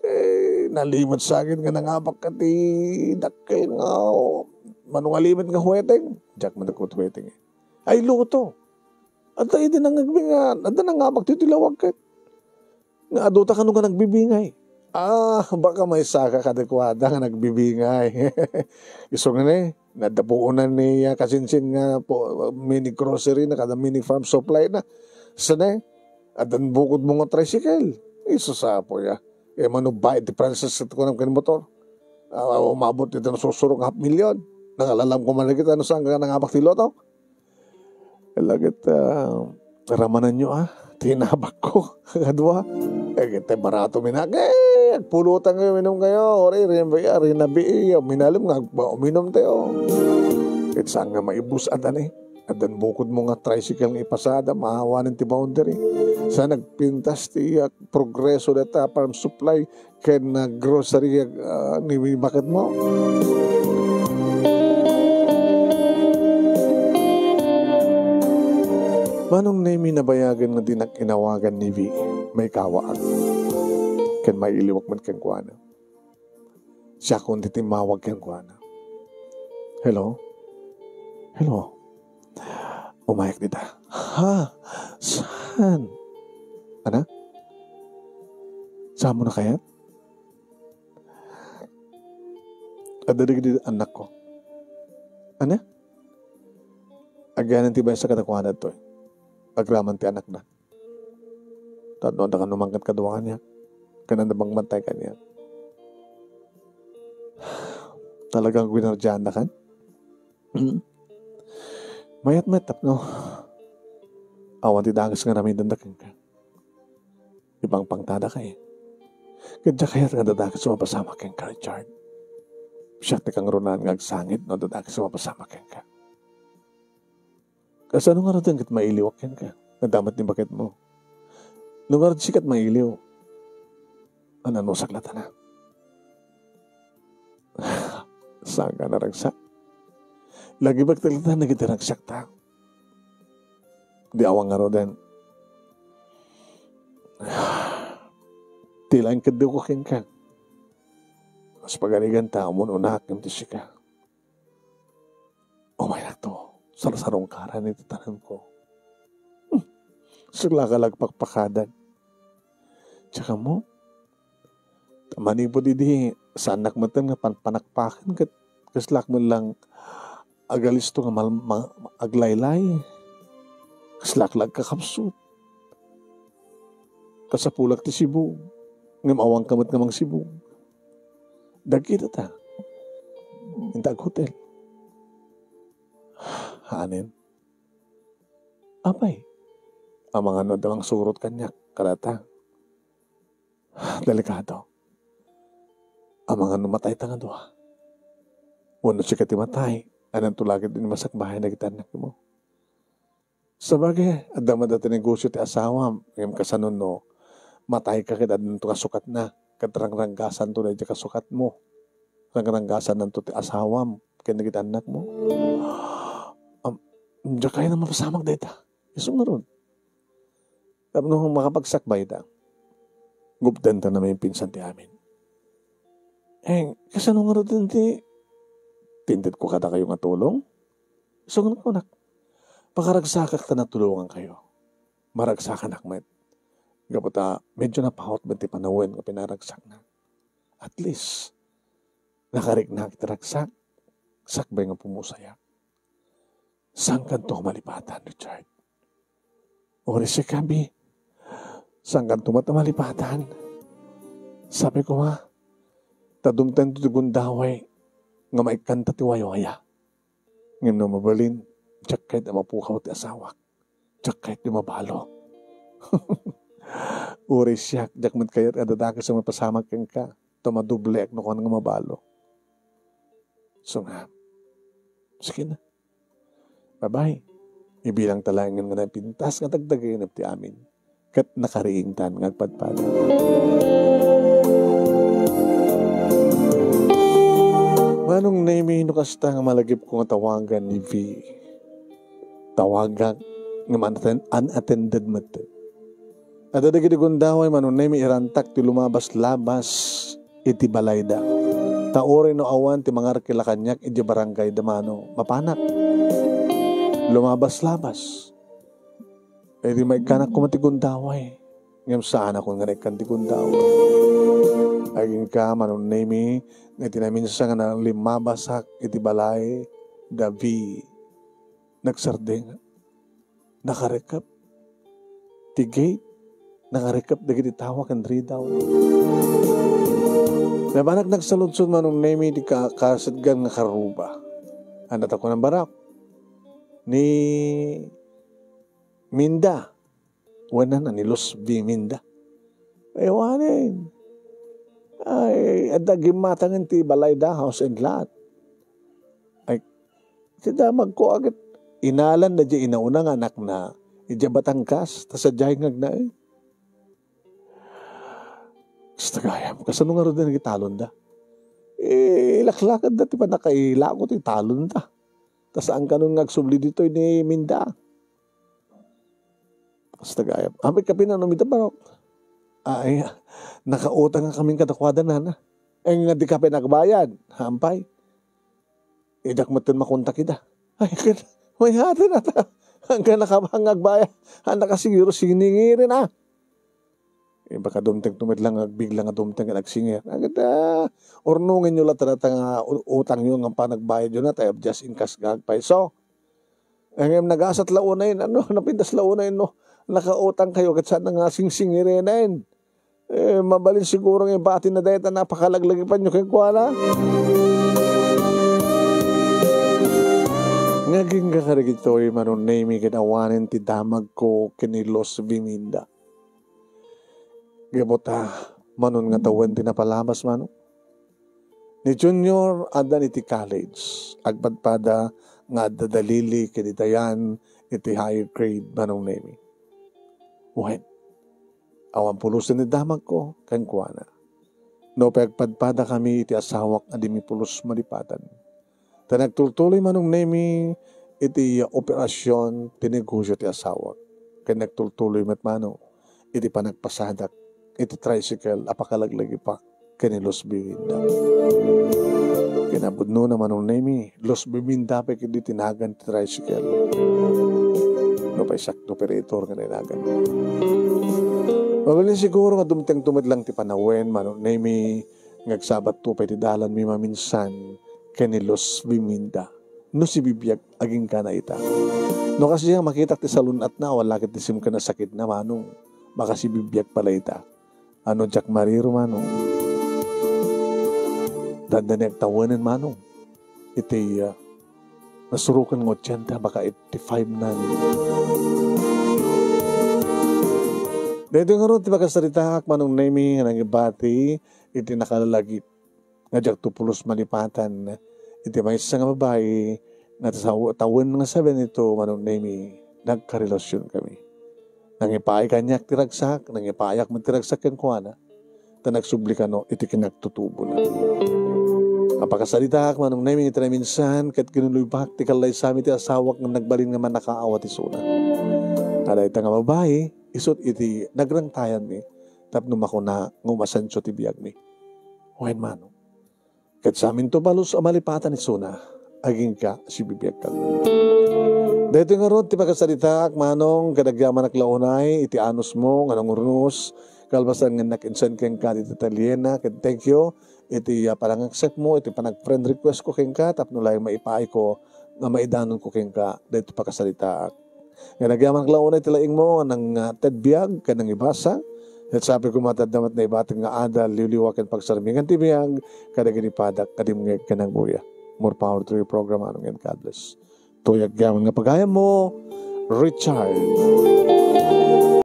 Eh, nalimed sa akin nga nangabak ka ti dakkel nga, o, manungalimed nga huweteng. Diak man nagkut huweteng, eh. Ay, luto. Adda idi nangagbi nga, adda nangabak ti, ti lawag ket. Nga adu ta kano nga nagbibingay. Ah, baka maysaka kadakuada nga nagbibingay. Isu nga ne, nadda puonan ni, ah, Kasinsin nga po, mini grocery na kada mini farm supply na. Sane, addan bukodmo nga tricycle. Isu sa apo ya. E, mano bayad ti Francis ket kunam ken motor. Ah, umabot iti nasusurok nga half million. Nangalalam ko man dagita no saan nga nangabak ti loto. Laget, ah, ramananyo, ah, ti inabak ko. Kadua. E, ket barato minak. E, agpulutan kayo, minum kayo. Ore, rin-, rin-, rinabi, minalem nga agba-, uminum tayo. Ket saan nga maibus, adda ne. Addan bukodmo nga tricycle nga ipasada, maawanen ti boundary. Sa nagpintas ti, ah, progreso data farm supply ken, ah, grocery, ah, ni, ni baketmo. Manong Nemi, nabayagen nga dinak inawagan ni Vi, maikawaak. Ken mailiwak met kenkuana. Siakon ti timmawag kenkuana. Hello? Hello? Umayak dita. Ha? Saan? Ana? Saan mo na kayat? Adda dagiti annakko. Ana? Agyanan ti maysa kadakuada ditoy. Agraman ti annakna. Tapno adda kano mangkat kadua kaniak. Ken adda mangbantay kaniak. Talagang guinardiaanda kan? Hmm. Mayat met tapno awan ti dakes nga aramidenda kenka. Ipangpangtada kay. Ket diak kayat nga adda dakes a mapasamak kenka, Richard. Siak ti kangrunaan nga agsangit no adda dakes a mapasamak kenka. Kasano ngarud ket mailiwak kenka? Adda met ni baketmo. No ngarud sika ti mailiw, ananusak latana. Saan ka naragsak? Lagipek ti latan dagiti ragsakta. Di awan ngaruden. Ti laeng keddeko kenka. Kas pagariganta, umun-unaak ngem ti sika. Umaynakto, sarsarungkaran iti tanemko. Hmm. Sika la kalagpakpakadan. Tsaka mo, ta manipud idi, saannak metten nga panpanakpaken ket kaslak met lang agalisto nga mal-, ma-, aglaylay. Kaslak la agkakapsut. Kasapulak ti sibug, ngem awanka met nga mangsibug. Dagkita ta. Inta aghotel. Hanen. Apay, amangan no adda mangsurot kaniak, kadata. Delikado. Amangan no matayta nga dua. Wenno sika ti matay, ananto la ket ti masakbayan dagiti annakmo. Sabagay, adda met ti negosio ti asawam, ngem kasano no matayka ket addanto kasukatna, ket rangranggasanto daydi kasukatmo. Rangranggasannanto ti asawam ken dagiti annakmo. Diak kayat a mapasamak dayta. Isu ngarud. Tapno makapagsakbayda, gupdenta namin pinsan ti amin. Eh, kasano ngarud ti, ti intedko kadakayo nga tulong? Isu nga kunak, pakaragsakak ta natulongankayo. Maragsakanak met. Gapu ta, medyo napaut met ti panawen nga pinaragsaknak. At least, nakariknak ti ragsak, sakbay nga pumusayak. Saankanto malipatan, Richard? Uray siak, Abby. Saankanto met a malipatan. Sabi ko nga, ta dumtengto ti gundaway nga maikkanta ti waywaya. Ngem no mabalin, diak kayat a mapukaw ti asawak. Diak kayat ti mabalo. Uray siak, diak met kayat a dadakes a mapasamak kenka. Ta madubleak no kuan nga mabalo. So nga, sige na. Bye-bye. Ibilangta laengen nga naipintas nga dagdagienep ti amin. Ket nakariingtan nga agpadpada. Manong Nemi, no kasta nga malagipko nga tawagan ni V, tawagak nga unatten-, unattended met. Adda dagiti gundaway, Manong Nemi, irantak ti lumabas-labas iti balayda. Ta uray no awan ti mangarkila kaniak idiay barangayda, Manong, mapanak. Lumabas-labas. Idi maikkanak koma ti gundaway. Ngem saanakon nga naikkan ti gundaway. Agingga, Manong Nemi, nga iti naminsan nga nalimabasak iti balayda V, nagsardeng. Nakarikep ti gate, nakarikep dagiti tawa ken ridaw. Napanak nagsaludsod, Manong Nemi, ti ka-, kasetgan nga karruba. Ania ti kunam, barok? Ni Minda. Wenno ni Luz V. Minda. Ay, awanen. Ay, adda gimmatangen ti balayda, house and lot. Ay, ti damagko, agit, inalanda diay inauna nga anakna idiay Batangas, ta sadiay nga agnaed. Kasta gayam, kasano ngarud nga italonda? Eh, ilaklakadda ti pannakailago ti italonda. Ta saan kanon nga agsubli ditoy ni Minda. Kasta gayam. Apay, kapinan no ita, barok? Ay, nakautang nga kamin kadakuada, nana. Eh, nga dika pay nagbayad. Hampay. Idiak metten makontak ida. Ay, ket, mayat ata. Anggan nakabang agbayad. Ang nakasiguro siningiri na. Eh, baka dumteng to met lang, agbigla nga dumteng nga agsingir. Agad, ah, urnongenyo la ta data nga u-, utangyo nga panagbayadyo na, tayo just in cash nga agpayso. Eh, ngem nagasat la unayen, ano, napintas la unayen, no? Nakautang kayo, ket saan nga singsingirenen. Eh, mabalin siguro nga ibati na dayta napakalaglagipanyo kenkuana. Nga agingga kadagitoy, Manong Nemi, ket awanen ti damagko ken ni Luz V. Minda. Gapu ta, Manong, nga tawen ti napalabas, Manong. Ni Junior, adda iti college. Agpadpada nga adda da Lily ken ni Dayan iti higher grade, Manong Nemi. Wen, awan pulosen ti damagko kenkuana. Nupay agpadpadakami iti asawak a di mi pulos malipatan. Ta nagtultuloy, Manong Nemi, iti operasyon ti negosyo ti asawak. Ken nagtultuloy met, Manong, iti panagpasadak iti tricycle a pakalaglagipak ken ni Luz V. Minda. Kinapudnona, Manong Nemi, Luz V. Minda pay ketdi ti nagan ti tricycle. Nupay siak ti operator nga nagan. Mabalin siguro nga dumtengto met lang ti panawen, Manong Nemi, nga agsabatto pay ti dalanmi maminsan ken ni Luz V. Minda. No sibibiag, agingga na ita. No kasta nga makitak ti salun-atna, awan la ket ti simken a sakitna, Manong, makasibibiag pay la ita. Ano, diak mariro, Manong. Dandani agtawenen, Manong. Iti, ah, nasuroken nga ochenta, baka eighty-five na. Daytoy ngarud ti pakasaritaak, Manong Nemi, nga nangibati iti nakalalagip nga diakto pulos malipatan iti maysa nga babai nga taw-, tawen nga sabian ito, Manong Nemi, nagkarelasionkami. Nangipaay kaniak ti ragsak, nangipayak met ti ragsak kenkuana, ta nagsubli kano iti kinagtutubona. Napakasaritaak manong Neming iti naminsan, ket kinuluybak ti kallaysami ti asawak nga nagbalin nga mannakaaw ti isuna. Adda ita nga babai, isut' iti nagrangtayanmi, tapno makuna nga umasenso ti biagmi. Wen manong. Ket saminto balos a malipatan isuna, agingga sibibiagkan. Daytoy ngarud ti pakasaritaak manong, ket agyamanak la unay iti anusmo nga nangurnos, kalpasan nga nag-insend kenka dita ateliena, ket thank you iti, ah, panang-accept mo iti panag-friend request ko kenka, tapno laeng maipaayko nga maidanonko kenka daytoy pakasaritaak. Nga nagyamanak la unay ti laingmo nga nang, ah, ted biag ken nangibasa. Ket sapay koma ti adda met naibatik nga adal, liwliwa ken pagsarmingan ti biag kadagiti padak a dimngeg ken agbuya. More power to your program, Manong, and God bless. Toy agyamanak nga pagayammo, Richard.